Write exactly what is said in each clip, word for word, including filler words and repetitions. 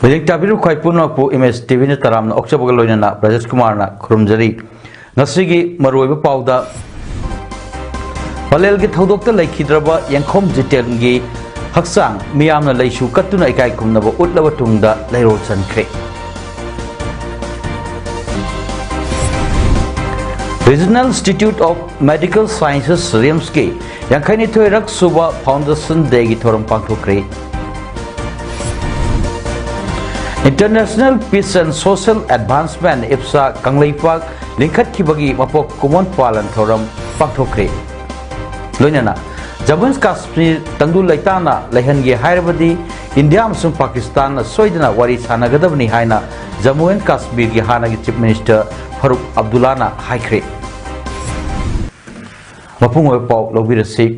ꯃꯤꯠꯌꯦꯡ ꯇꯥꯕꯤꯔꯤꯕ ꯈ꯭ꯋꯥꯏ ꯄꯨꯝꯅꯃꯛꯄꯨ ꯑꯦꯝ ꯑꯦꯁ ꯇꯤ ꯚꯤꯅ ꯇꯔꯥꯝꯅ ꯑꯣꯛꯆꯕꯒ ꯂꯣꯏꯅꯅ ꯕ꯭ꯔꯖꯦꯁ ꯀꯨꯃꯥꯔꯅ ꯈꯨꯔꯨꯝꯖꯔꯤ꯫ ꯉꯁꯤꯒꯤ ꯃꯔꯨꯑꯣꯏꯕ ꯄꯥꯎꯗ, ꯄꯂꯦꯜꯒꯤ ꯊꯧꯗꯣꯛꯇ ꯂꯩꯈꯤꯗ꯭ꯔꯕ ꯌꯦꯡꯈꯣꯝ ꯖꯤꯇꯦꯟꯒꯤ ꯍꯛꯆꯥꯡ ꯃꯤꯌꯥꯝꯅ ꯂꯩꯁꯨ ꯀꯠꯇꯨꯅ ꯏꯀꯥꯏ ꯈꯨꯝꯅꯕ ꯎꯠꯂꯕ ꯇꯨꯡꯗ ꯂꯩꯔꯣꯜ ꯆꯟꯈ꯭ꯔꯦ꯫ Regional Institute of Medical Sciences, ꯔꯤꯝꯁꯀꯤ ꯌꯥꯡꯈꯩꯅꯤꯊꯣꯏꯔꯛ ꯁꯨꯕ Foundation Dayꯒꯤ ꯊꯧꯔꯝ ꯄꯥꯡꯊꯣꯛꯈ꯭ꯔꯦ꯫ International Peace and Social Advancement, ꯏꯞꯁꯥ, Kangleipak ꯂꯤꯡꯈꯠꯈꯤꯕꯒꯤ ꯃꯄꯣꯛ ꯀꯨꯝꯑꯣꯟ ꯄꯥꯂꯟ ꯊꯧꯔꯝ ꯄꯥꯡꯊꯣꯛꯈ꯭ꯔꯦ꯫ ꯂꯣꯏꯅꯅ ꯖꯝꯃꯨ ꯑꯦꯟ ꯀꯥꯁꯃꯤꯔ ꯇꯪꯗꯨ ꯂꯩꯇꯥꯅ ꯂꯩꯍꯟꯒꯦ ꯍꯥꯏꯔꯕꯗꯤ ꯏꯟꯗꯤꯌꯥ ꯑꯃꯁꯨꯡ ꯄꯥꯀꯤꯁꯇꯥꯟꯅ ꯁꯣꯏꯗꯅ ꯋꯥꯔꯤ ꯁꯥꯟꯅꯒꯗꯕꯅꯤ ꯍꯥꯏꯅ ꯖꯝꯃꯨ ꯑꯦꯟ ꯀꯥꯁꯃꯤꯔꯒꯤ ꯍꯥꯟꯅꯒꯤ Chief Minister ꯐꯔꯨꯛ ꯑꯕꯗꯨꯜꯂꯥꯅ ꯍꯥꯏꯈ꯭ꯔꯦ꯫ ꯃꯄꯨꯡ ꯑꯣꯏꯕ ꯄꯥꯎ ꯂꯧꯕꯤꯔꯁꯤ꯫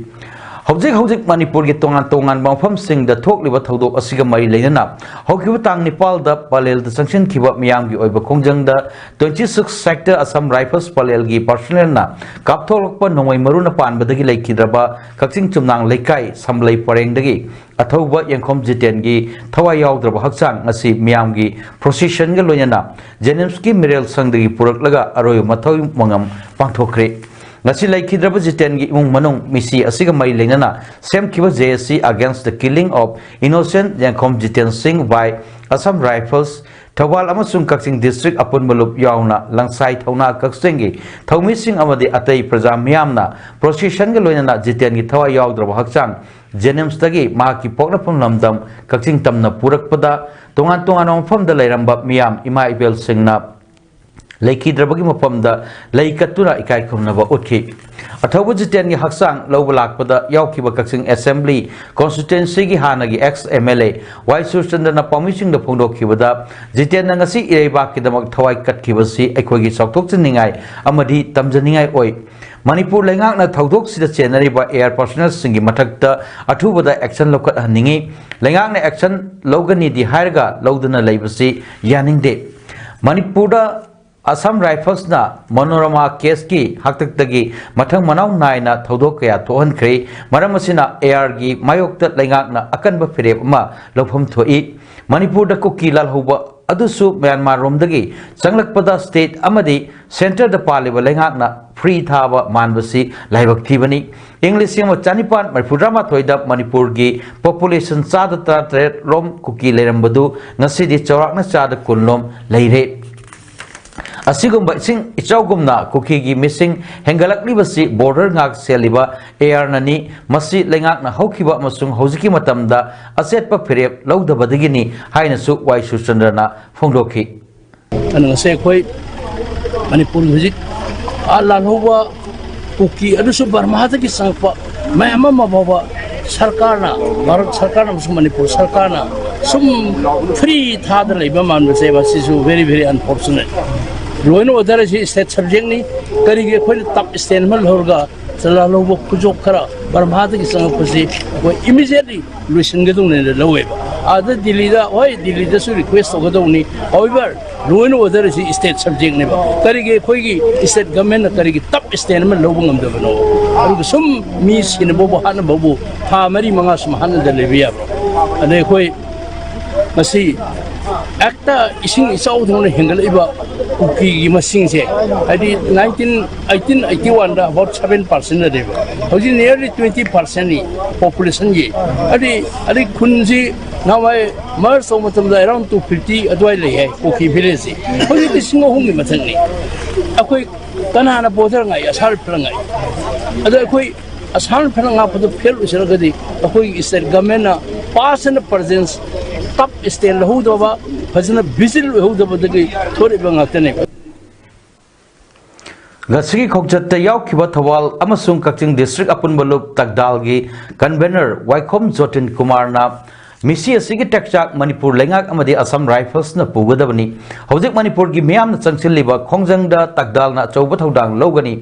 ꯍꯧꯖꯤꯛ ꯍꯧꯖꯤꯛ ꯃꯅꯤꯄꯨꯔꯒꯤ ꯇꯣꯉꯥꯟ ꯇꯣꯉꯥꯟꯕ ꯃꯐꯝꯁꯤꯡꯗ ꯊꯣꯛꯂꯤꯕ ꯊꯧꯗꯣꯛ ꯑꯁꯤꯒ ꯃꯔꯤ ꯂꯩꯅꯅ ꯍꯧꯈꯤꯕ ꯇꯥꯡ ꯅꯤꯄꯥꯜꯗ ꯄꯂꯦꯜꯗ ꯆꯪꯁꯤꯟꯈꯤꯕ ꯃꯤꯌꯥꯝꯒꯤ ꯑꯣꯏꯕ ꯈꯣꯡꯖꯪꯗ twenty six Sector Assam Rifles ꯄꯂꯦꯜꯒꯤ personnelꯅ ꯀꯥꯞꯊꯣꯛꯂꯛꯄ ꯅꯣꯡꯃꯩ ꯃꯔꯨꯅ ꯄꯥꯟꯕꯗꯒꯤ ꯂꯩꯈꯤꯗ꯭ꯔꯕ ꯀꯛꯆꯤꯡ ꯆꯨꯝꯅꯥꯡ ꯂꯩꯀꯥꯏ ꯁꯝꯂꯩ ꯄꯔꯦꯡꯗꯒꯤ ꯑꯊꯧꯕ ꯌꯦꯡꯈꯣꯝ ꯖꯤꯇꯦꯟꯒꯤ ꯊꯋꯥꯏ ꯌꯥꯎꯗ꯭ꯔꯕ ꯍꯛꯆꯥꯡ ꯉꯁꯤ ꯃꯤꯌꯥꯝꯒꯤ processionꯒ ꯂꯣꯏꯅꯅ ꯖꯦꯅꯤꯝꯁꯀꯤ ꯃꯤꯔꯦꯜ ꯁꯪꯗꯒꯤ ꯄꯨꯔꯛꯂꯒ ꯑꯔꯣꯏꯕ ꯃꯊꯧ ꯃꯉꯝ ꯄꯥꯡꯊꯣꯛꯈ꯭ꯔꯦ꯫ ꯉꯁꯤ ꯂꯩꯈꯤꯗ꯭ꯔꯕ ꯖꯤꯇꯦꯟꯒꯤ ꯏꯃꯨꯡ ꯃꯅꯨꯡ, ꯃꯤꯁꯤ ꯑꯁꯤꯒ ꯃꯔꯤ ꯂꯩꯅꯅ ꯁꯦꯝꯈꯤꯕ J S C Against the Killing of Innocent Yengkhom Jiten Singh by Assam Rifles, Thoubal ꯑꯃꯁꯨꯡ ꯀꯛꯆꯤꯡ district ꯑꯄꯨꯟꯕ ꯂꯨꯞ ꯌꯥꯎꯅ ꯂꯪꯁꯥꯏ ꯊꯧꯅꯥ ꯀꯛꯆꯤꯡꯒꯤ ꯊꯧꯃꯤꯁꯤꯡ ꯑꯃꯗꯤ ꯑꯇꯩ ꯄ꯭ꯔꯖꯥ ꯃꯤꯌꯥꯝꯅ processionꯒ ꯂꯣꯏꯅꯅ ꯖꯤꯇꯦꯟꯒꯤ ꯊꯋꯥꯏ ꯌꯥꯎꯗ꯭ꯔꯕ ꯍꯛꯆꯥꯡ ꯖꯦꯅꯤꯝꯁꯇꯒꯤ ꯃꯍꯥꯛꯀꯤ ꯄꯣꯛꯅꯐꯝ ꯂꯝꯗꯝ ꯀꯛꯆꯤꯡ ꯇꯝꯅ ꯄꯨꯔꯛꯄꯗ ꯇꯣꯉꯥꯟ ꯇꯣꯉꯥꯟꯕ ꯃꯐꯝꯗ ꯂꯩꯔꯝꯕ ꯃꯤꯌꯥꯝ ꯏꯃꯥ ꯏꯕꯦꯜꯁꯤꯡꯅ ꯂꯩꯈꯤꯗ꯭ꯔꯕꯒꯤ ꯃꯐꯝꯗ ꯂꯩ ꯀꯠꯇꯨꯅ ꯏꯀꯥꯏ ꯈꯨꯝꯅꯕ ꯎꯠꯈꯤ꯫ ꯑꯊꯧꯕ ꯖꯤꯇꯦꯟꯒꯤ ꯍꯛꯆꯥꯡ ꯂꯧꯕ ꯂꯥꯛꯄꯗ ꯌꯥꯎꯈꯤꯕ ꯀꯛꯆꯤꯡ ꯑꯦꯁꯦꯝꯕ꯭ꯂꯤ ꯀꯣꯟꯁꯇꯤꯇ꯭ꯋꯦꯟꯁꯤꯒꯤ ꯍꯥꯟꯅꯒꯤ ꯑꯦꯛꯁ ꯑꯦꯝ ꯑꯦꯜ ꯑꯦ ꯋꯥꯏ ꯁꯨꯔꯆꯟꯗ꯭ꯔꯅ ꯄꯥꯎꯃꯤꯁꯤꯡꯗ ꯐꯣꯡꯗꯣꯛꯈꯤꯕꯗ, ꯖꯤꯇꯦꯟꯅ ꯉꯁꯤ ꯏꯔꯩꯕꯥꯛꯀꯤꯗꯃꯛ ꯊꯋꯥꯏ ꯀꯠꯈꯤꯕꯁꯤ ꯑꯩꯈꯣꯏꯒꯤ ꯆꯥꯎꯊꯣꯛꯆꯅꯤꯡꯉꯥꯏ ꯑꯃꯗꯤ ꯇꯝꯖꯅꯤꯡꯉꯥꯏ ꯑꯣꯏ꯫ ꯃꯅꯤꯄꯨꯔ ꯂꯩꯉꯥꯛꯅ ꯊꯧꯗꯣꯛꯁꯤꯗ ꯆꯦꯟꯅꯔꯤꯕ ꯑꯦꯌꯥꯔ ꯄꯥꯔꯁꯣꯅꯦꯜꯁꯤꯡꯒꯤ ꯃꯊꯛꯇ ꯑꯊꯨꯕꯗ ꯑꯦꯛꯁꯟ ꯂꯧꯈꯠꯍꯟꯅꯤꯡꯏ꯫ ꯂꯩꯉꯥꯛꯅ ꯑꯦꯛꯁꯟ ꯂꯧꯒꯅꯤꯗꯤ ꯍꯥꯏꯔꯒ ꯂꯧꯗꯅ ꯂꯩꯕꯁꯤ ꯌꯥꯅꯤꯡꯗꯦ꯫ ꯃꯅꯤꯄꯨꯔꯗ ꯑꯁꯥꯝ ꯔꯥꯏꯐꯜꯁꯅ ꯃꯣꯅꯣꯔꯃꯥ ꯀꯦꯁꯀꯤ ꯍꯥꯛꯇꯛꯇꯒꯤ ꯃꯊꯪ ꯃꯅꯥꯎ ꯅꯥꯏꯅ ꯊꯧꯗꯣꯛ ꯀꯌꯥ ꯊꯣꯛꯍꯟꯈ꯭ꯔꯦ꯫ ꯃꯔꯝ ꯑꯁꯤꯅ ꯑꯦꯌꯥꯔꯒꯤ ꯃꯥꯌꯣꯛꯇ ꯂꯩꯉꯥꯛꯅ ꯑꯀꯟꯕ ꯐꯤꯔꯦꯞ ꯑꯃ ꯂꯧꯐꯝ ꯊꯣꯛꯏ꯫ ꯃꯅꯤꯄꯨꯔꯗ ꯀꯨꯀꯤ ꯂꯥꯜꯍꯧꯕ ꯑꯗꯨꯁꯨ ꯃ꯭ꯌꯥꯟꯃꯥꯔ ꯔꯣꯝꯗꯒꯤ ꯆꯪꯂꯛꯄꯗ ꯁ꯭ꯇꯦꯠ ꯑꯃꯗꯤ ꯁꯦꯟꯇꯔꯗ ꯄꯥꯜꯂꯤꯕ ꯂꯩꯉꯥꯛꯅ ꯐ꯭ꯔꯤ ꯊꯥꯕ ꯃꯥꯟꯕꯁꯤ ꯂꯥꯏꯕꯛ ꯊꯤꯕꯅꯤ꯫ ꯏꯪ ꯂꯤꯁꯤꯡ ꯑꯃ ꯆꯅꯤꯄꯥꯟ ꯃꯔꯤꯐꯨꯇꯔꯥꯃꯥꯊꯣꯏꯗ ꯃꯅꯤꯄꯨꯔꯒꯤ ꯄꯣꯄꯨꯂꯦꯁꯟ ꯆꯥꯗ ꯇꯔꯥꯇꯔꯦꯠ ꯔꯣꯝ ꯀꯨꯀꯤ ꯂꯩꯔꯝꯕꯗꯨ ꯉꯁꯤꯗꯤ ꯆꯥꯎꯔꯥꯛꯅ ꯆꯥꯗ ꯀꯨꯟ ꯂꯣꯝ ꯂꯩꯔꯦ꯫ ꯑꯁꯤꯒꯨꯝꯕ ꯏꯁꯤꯡ ꯏꯆꯥꯎꯒꯨꯝꯅ ꯀꯨꯀꯤꯒꯤ ꯃꯤꯁꯤꯡ ꯍꯦꯟꯒꯠꯂꯛꯂꯤꯕꯁꯤ ꯕꯣꯔꯗꯔ ꯉꯥꯛ ꯁꯦꯜꯂꯤꯕ ꯑꯦꯌꯥꯔꯅꯅꯤ꯫ ꯃꯁꯤ ꯂꯩꯉꯥꯛꯅ ꯍꯧꯈꯤꯕ ꯑꯃꯁꯨꯡ ꯍꯧꯖꯤꯛꯀꯤ ꯃꯇꯝꯗ ꯑꯆꯦꯠꯄ ꯐꯤꯔꯦꯞ ꯂꯧꯗꯕꯗꯒꯤꯅꯤ ꯍꯥꯏꯅꯁꯨ ꯋꯥꯏ ꯁꯨꯔꯆꯟꯗ꯭ꯔꯅ ꯐꯣꯡꯗꯣꯛꯈꯤ꯫ ꯑꯗꯨꯅ ꯉꯁꯤ ꯑꯩꯈꯣꯏ ꯃꯅꯤꯄꯨꯔꯒꯤ ꯍꯧꯖꯤꯛ ꯑꯥ ꯂꯥꯜꯍꯧꯕ ꯀꯨꯀꯤ ꯑꯗꯨꯁꯨ ꯕꯔꯃꯥꯗꯒꯤ ꯆꯪꯉꯛꯄ ꯃꯌꯥꯝ ꯑꯃ ꯐꯥꯎꯕ ꯁꯔꯀꯥꯔꯅ, ꯚꯥꯔꯠ ꯁꯔꯀꯥꯔꯅ ꯑꯃꯁꯨꯡ ꯃꯅꯤꯄꯨꯔ ꯁꯔꯀꯥꯔꯅ ꯁꯨꯝ ꯐ꯭ꯔꯤ ꯊꯥꯗ ꯂꯩꯕ ꯃꯥꯟꯕꯁꯦ, ꯃꯁꯤꯁꯨ very, very unfortunate꯫ Law and order ꯑꯁꯤ ꯁ꯭ꯇꯦꯠ ꯁꯕꯖꯦꯛꯅꯤ꯫ ꯀꯔꯤꯒꯤ ꯑꯩꯈꯣꯏꯅ ꯇꯞ ꯁ꯭ꯇꯦꯟ ꯑꯃ ꯂꯧꯔꯒ ꯂꯥꯜꯍꯧꯕ ꯈꯨꯖꯣꯞ ꯈꯔ ꯕꯔꯃꯥꯗꯒꯤ ꯆꯪꯉꯛꯄꯁꯤ ꯑꯩꯈꯣꯏ ꯏꯃꯤꯗꯤꯌꯦꯠꯂꯤ ꯂꯣꯏꯁꯤꯟꯒꯗꯧꯅꯦꯅ ꯂꯧꯋꯦꯕ꯫ ꯑꯥꯗ ꯗꯤꯜꯂꯤꯗ, ꯍꯣꯏ, ꯗꯤꯜꯂꯤꯗꯁꯨ ꯔꯤꯀ꯭ꯋꯦꯁ ꯇꯧꯒꯗꯧꯅꯤ꯫ However, law and order ꯑꯁꯤ ꯁ꯭ꯇꯦꯠ ꯁꯕꯖꯦꯛꯅꯦꯕ꯫ ꯀꯔꯤꯒꯤ ꯑꯩꯈꯣꯏꯒꯤ ꯁ꯭ꯇꯦꯠ ꯒꯚꯔꯟꯃꯦꯟꯠꯅ ꯀꯔꯤꯒꯤ ꯇꯞ ꯁ꯭ꯇꯦꯟ ꯑꯃ ꯂꯧꯕ ꯉꯝꯗꯕꯅꯣ? ꯑꯗꯨꯒ ꯁꯨꯝ ꯃꯤ ꯁꯤꯅꯕꯕꯨ, ꯍꯥꯠꯅꯕꯕꯨ ꯊꯥ ꯃꯔꯤ ꯃꯉꯥ ꯁꯨꯝ ꯍꯥꯠꯅꯗ ꯂꯩꯕ ꯌꯥꯕ꯭ꯔꯣ? ꯑꯗꯩ ꯑꯩꯈꯣꯏ ꯉꯁꯤ ꯍꯦꯛꯇ ꯏꯁꯤꯡ ꯏꯆꯥꯎꯗꯧꯅ ꯍꯦꯟꯒꯠꯂꯛꯏꯕ ꯀꯨꯀꯤꯒꯤ ꯃꯁꯤꯡꯁꯦ, ꯍꯥꯏꯗꯤ nineteen, eighteen eighty oneꯗ about seven percentꯅꯦꯕ, ꯍꯧꯖꯤꯛ nearly twenty percentꯅꯤ ꯄꯣꯄꯨꯂꯦꯁꯟꯒꯤ꯫ ꯍꯥꯏꯗꯤ, ꯑꯗꯩ ꯈꯨꯟꯁꯤ ꯅꯍꯥꯟꯋꯥꯏ ꯃꯔꯁ ꯇꯧꯕ ꯃꯇꯝꯗ around two fifty ꯑꯗꯨꯋꯥꯏ ꯂꯩ ꯍꯥꯏ, ꯀꯨꯀꯤ ꯚꯤꯂꯦꯖꯁꯤ꯫ ꯍꯧꯖꯤꯛ ꯂꯤꯁꯤꯡ ꯑꯍꯨꯝꯒꯤ ꯃꯊꯛꯅꯤ꯫ ꯑꯩꯈꯣꯏ ꯀꯅꯥꯅ ꯕꯣꯔꯗꯔ ꯉꯥꯛꯏ, ꯑꯁꯥꯝ ꯔꯥꯏꯐꯜ ꯉꯥꯛꯏ? ꯑꯗꯣ ꯑꯩꯈꯣꯏ ꯑꯁꯥꯝ ꯔꯥꯏꯐꯜ ꯉꯥꯛꯄꯗ ꯐꯦꯜ ꯑꯣꯏꯁꯤꯜꯂꯒꯗꯤ ꯑꯩꯈꯣꯏꯒꯤ ꯁ꯭ꯇꯦꯠ ꯒꯚꯔꯟꯃꯦꯟꯠꯅ ꯄꯥꯁ ꯑꯦꯟ ꯄ꯭ꯔꯖꯦꯟꯁ ꯇꯞ ꯁ꯭ꯇꯦꯟ ꯂꯧꯍꯧꯗꯕ, ꯐꯖꯅ ꯚꯤꯖꯤꯜ ꯑꯣꯏꯍꯧꯗꯕꯗꯒꯤ ꯊꯣꯛꯂꯤꯕ ꯉꯥꯛꯇꯅꯦꯕ꯫ ꯉꯁꯤꯒꯤ ꯈꯣꯡꯆꯠꯇ ꯌꯥꯎꯈꯤꯕ ꯊꯧꯕꯥꯜ ꯑꯃꯁꯨꯡ ꯀꯛꯆꯤꯡ ꯗꯤꯁꯇ꯭ꯔꯤꯛ ꯑꯄꯨꯟꯕ ꯂꯨꯞ ꯇꯛꯗꯥꯜꯒꯤ ꯀꯟꯚꯦꯅꯔ ꯋꯥꯏꯈꯣꯝ ꯖꯣꯇꯤꯟ ꯀꯨꯃꯥꯔꯅ ꯃꯤꯁꯤ ꯑꯁꯤꯒꯤ ꯇꯦꯛꯆꯥꯛ ꯃꯅꯤꯄꯨꯔ ꯂꯩꯉꯥꯛ ꯑꯃꯗꯤ ꯑꯁꯥꯝ ꯔꯥꯏꯐꯜꯁꯅ ꯄꯨꯒꯗꯕꯅꯤ꯫ ꯍꯧꯖꯤꯛ ꯃꯅꯤꯄꯨꯔꯒꯤ ꯃꯤꯌꯥꯝꯅ ꯆꯪꯁꯤꯜꯂꯤꯕ ꯈꯣꯡꯖꯪꯗ ꯇꯛꯗꯥꯜꯅ ꯑꯆꯧꯕ ꯊꯧꯗꯥꯡ ꯂꯧꯒꯅꯤ꯫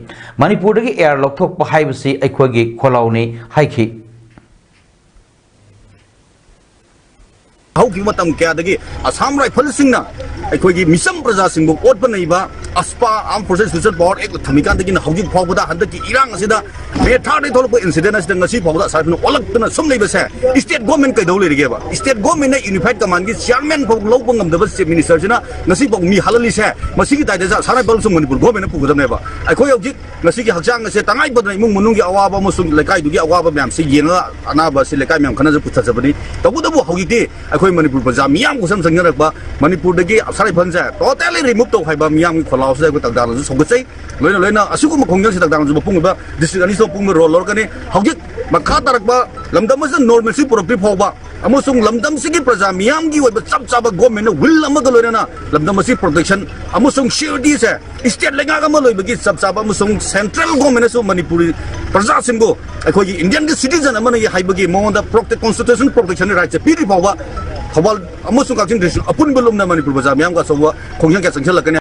ꯃꯅꯤꯄꯨꯔꯗꯒꯤ ꯑꯦꯌꯥꯔ ꯂꯧꯊꯣꯛꯄ ꯍꯥꯏꯕꯁꯤ ꯑꯩꯈꯣꯏꯒꯤ ꯈꯣꯜꯂꯥꯎꯅꯤ ꯍꯥꯏꯈꯤ꯫ ꯍꯧꯈꯤꯕ ꯃꯇꯝ ꯀꯌꯥꯗꯒꯤ ꯑꯁꯥꯝ ꯔꯥꯏꯐꯜꯁꯤꯡꯅ ꯑꯩꯈꯣꯏꯒꯤ ꯃꯤꯆꯝ ꯄ꯭ꯔꯖꯥꯁꯤꯡꯕꯨ ꯑꯣꯠꯄ ꯅꯩꯕ, ꯑꯁꯄꯥ, Armed Forces Special Power Act ꯊꯝꯃꯤꯀꯥꯟꯗꯒꯤꯅ ꯍꯧꯖꯤꯛ ꯐꯥꯎꯕꯗ ꯍꯟꯗꯛꯀꯤ ꯏꯔꯥꯡ ꯑꯁꯤꯗ ꯃꯦ ꯊꯥꯔꯗꯒꯤ ꯊꯣꯛꯂꯛꯄ ꯏꯟꯁꯤꯗꯦꯟ ꯑꯁꯤꯗ ꯉꯁꯤ ꯐꯥꯎꯕꯗ ꯑꯁꯥꯝ ꯔꯥꯏꯐꯜꯅ ꯑꯣꯜꯂꯛꯇꯅ ꯁꯨꯝ ꯂꯩꯕꯁꯦ, ꯁ꯭ꯇꯦꯠ ꯒꯣꯔꯃꯦꯟ ꯀꯩꯗꯧ ꯂꯩꯔꯤꯒꯦꯕ? ꯁ꯭ꯇꯦꯠ ꯒꯣꯔꯃꯦꯟꯅ ꯌꯨꯅꯤꯐꯥꯏꯠ ꯀꯃꯥꯟꯒꯤ ꯆꯤꯌꯥꯔꯃꯦꯟ ꯐꯥꯎ ꯂꯧꯕ ꯉꯝꯗꯕ ꯆꯤꯐ ꯃꯤꯅꯤꯁꯇꯔꯁꯤꯅ ꯉꯁꯤ ꯐꯥꯎ ꯃꯤ ꯍꯥꯠꯍꯜꯂꯤꯁꯦ, ꯃꯁꯤꯒꯤ ꯗꯥꯏꯇꯁꯦ ꯑꯁꯥꯝ ꯔꯥꯏꯐꯜꯁꯨ ꯃꯅꯤꯄꯨꯔ ꯒꯣꯔꯃꯦꯟꯅ ꯄꯨꯒꯗꯕꯅꯦꯕ꯫ ꯑꯩꯈꯣꯏ ꯍꯧꯖꯤꯛ ꯉꯁꯤꯒꯤ ꯍꯛꯆꯥꯡ ꯑꯁꯦ ꯇꯉꯥꯏ ꯐꯗꯅ ꯏꯃꯨꯡ ꯃꯅꯨꯡꯒꯤ ꯑꯋꯥꯕ ꯑꯃꯁꯨꯡ ꯂꯩꯀꯥꯏꯗꯨꯒꯤ ꯑꯋꯥꯕ ꯃꯌꯥꯝꯁꯦ ꯌꯦꯡꯉꯒ ꯑꯅꯥꯕ ꯑꯁꯤ ꯂꯩꯀꯥꯏ ꯃꯌꯥꯝ ꯈꯟꯅꯖ ꯄꯨꯊꯖꯕꯅꯤ꯫ ꯇꯧꯕꯇꯕꯨ ꯍꯧꯖꯤꯛꯇꯤ ꯑꯩꯈꯣꯏ ꯃꯅꯤꯄꯨꯔ ꯄ꯭ꯔꯖꯥ ꯃꯤꯌꯥꯝ ꯈꯨꯠꯁꯝ ꯆꯪꯅꯔꯛꯄ, ꯃꯅꯤꯄꯨꯔꯗꯒꯤ ꯑꯁꯥꯝ ꯔꯥꯏꯐꯜꯁꯦ ꯇꯣꯇꯦꯂꯤ ꯔꯤꯃꯨꯚ ꯇꯧ ꯍꯥꯏꯕ ꯃꯤꯌꯥꯝꯒꯤ ꯈꯣꯜꯂꯥꯎꯁꯤꯗ ꯑꯩꯈꯣꯏ ꯇꯛꯗꯥꯜꯅꯁꯨ ꯁꯧꯒꯠꯆꯩ꯫ ꯂꯣꯏꯅ ꯂꯣꯏꯅ ꯑꯁꯤꯒꯨꯝꯕ ꯈꯣꯡꯖꯪꯁꯤ ꯇꯛꯗꯥꯜꯅꯁꯨ ꯃꯄꯨꯡ ꯑꯣꯏꯕ ꯗꯤꯁꯇ꯭ꯔꯤꯛ ꯑꯅꯤꯁꯤꯃꯛ ꯄꯨꯝꯅ ꯔꯣꯜ ꯂꯧꯔꯛꯀꯅꯤ꯫ ꯍꯧꯖꯤꯛ ꯃꯈꯥ ꯇꯥꯔꯛꯄ ꯂꯝꯗꯝ ꯑꯁꯤꯗ ꯅꯣꯔꯃꯦꯜꯁꯤ ꯄꯨꯔꯛꯇ꯭ꯔꯤ ꯐꯥꯎꯕ ꯑꯃꯁꯨꯡ ꯂꯝꯗꯝꯁꯤꯒꯤ ꯄ꯭ꯔꯖꯥ ꯃꯤꯌꯥꯝꯒꯤ ꯑꯣꯏꯕ ꯆꯞ ꯆꯥꯕ ꯒꯣꯔꯃꯦꯟꯅ ꯋꯤꯜ ꯑꯃꯒ ꯂꯣꯏꯅꯅ ꯂꯝꯗꯝ ꯑꯁꯤ ꯄ꯭ꯔꯣꯇꯦꯛꯁꯟ ꯑꯃꯁꯨꯡ ꯁꯤꯀ꯭ꯌꯨꯔꯤꯇꯤꯁꯦ ꯁ꯭ꯇꯦꯠ ꯂꯩꯉꯥꯛ ꯑꯃ ꯂꯣꯏꯕꯒꯤ ꯆꯞ ꯆꯥꯕ ꯑꯃꯁꯨꯡ ꯁꯦꯟꯇ꯭ꯔꯦꯜ ꯒꯣꯔꯃꯦꯟꯅꯁꯨ ꯃꯅꯤꯄꯨꯔꯤ ꯄ꯭ꯔꯖꯥꯁꯤꯡꯕꯨ ꯑꯩꯈꯣꯏꯒꯤ ꯏꯟꯗꯤꯌꯟꯒꯤ ꯁꯤꯇꯤꯖꯟ ꯑꯃꯅ ꯍꯥꯏꯕꯒꯤ ꯃꯉꯣꯟꯗ ꯄ꯭ꯔꯣꯇꯦꯛ-, ꯀꯣꯟꯁꯇꯤꯇ꯭ꯌꯨꯁꯟ ꯄ꯭ꯔꯣꯇꯦꯛꯁꯟ ꯔꯥꯏꯠꯁꯦ ꯄꯤꯗ꯭ꯔꯤ ꯐꯥꯎꯕ ꯊꯧꯕꯥꯜ ꯑꯃꯁꯨꯡ ꯀꯛꯆꯤꯡ ꯗꯤꯁꯇ꯭ꯔꯤꯛ ꯑꯄꯨꯟꯕ ꯂꯨꯝꯅ ꯃꯅꯤꯄꯨꯔ ꯄ꯭ꯔꯖꯥ ꯃꯤꯌꯥꯝꯒ ꯑꯆꯧꯕ ꯈꯣꯡꯖꯪ ꯀꯌꯥ ꯆꯪꯁꯤꯜꯂꯛꯀꯅꯤ꯫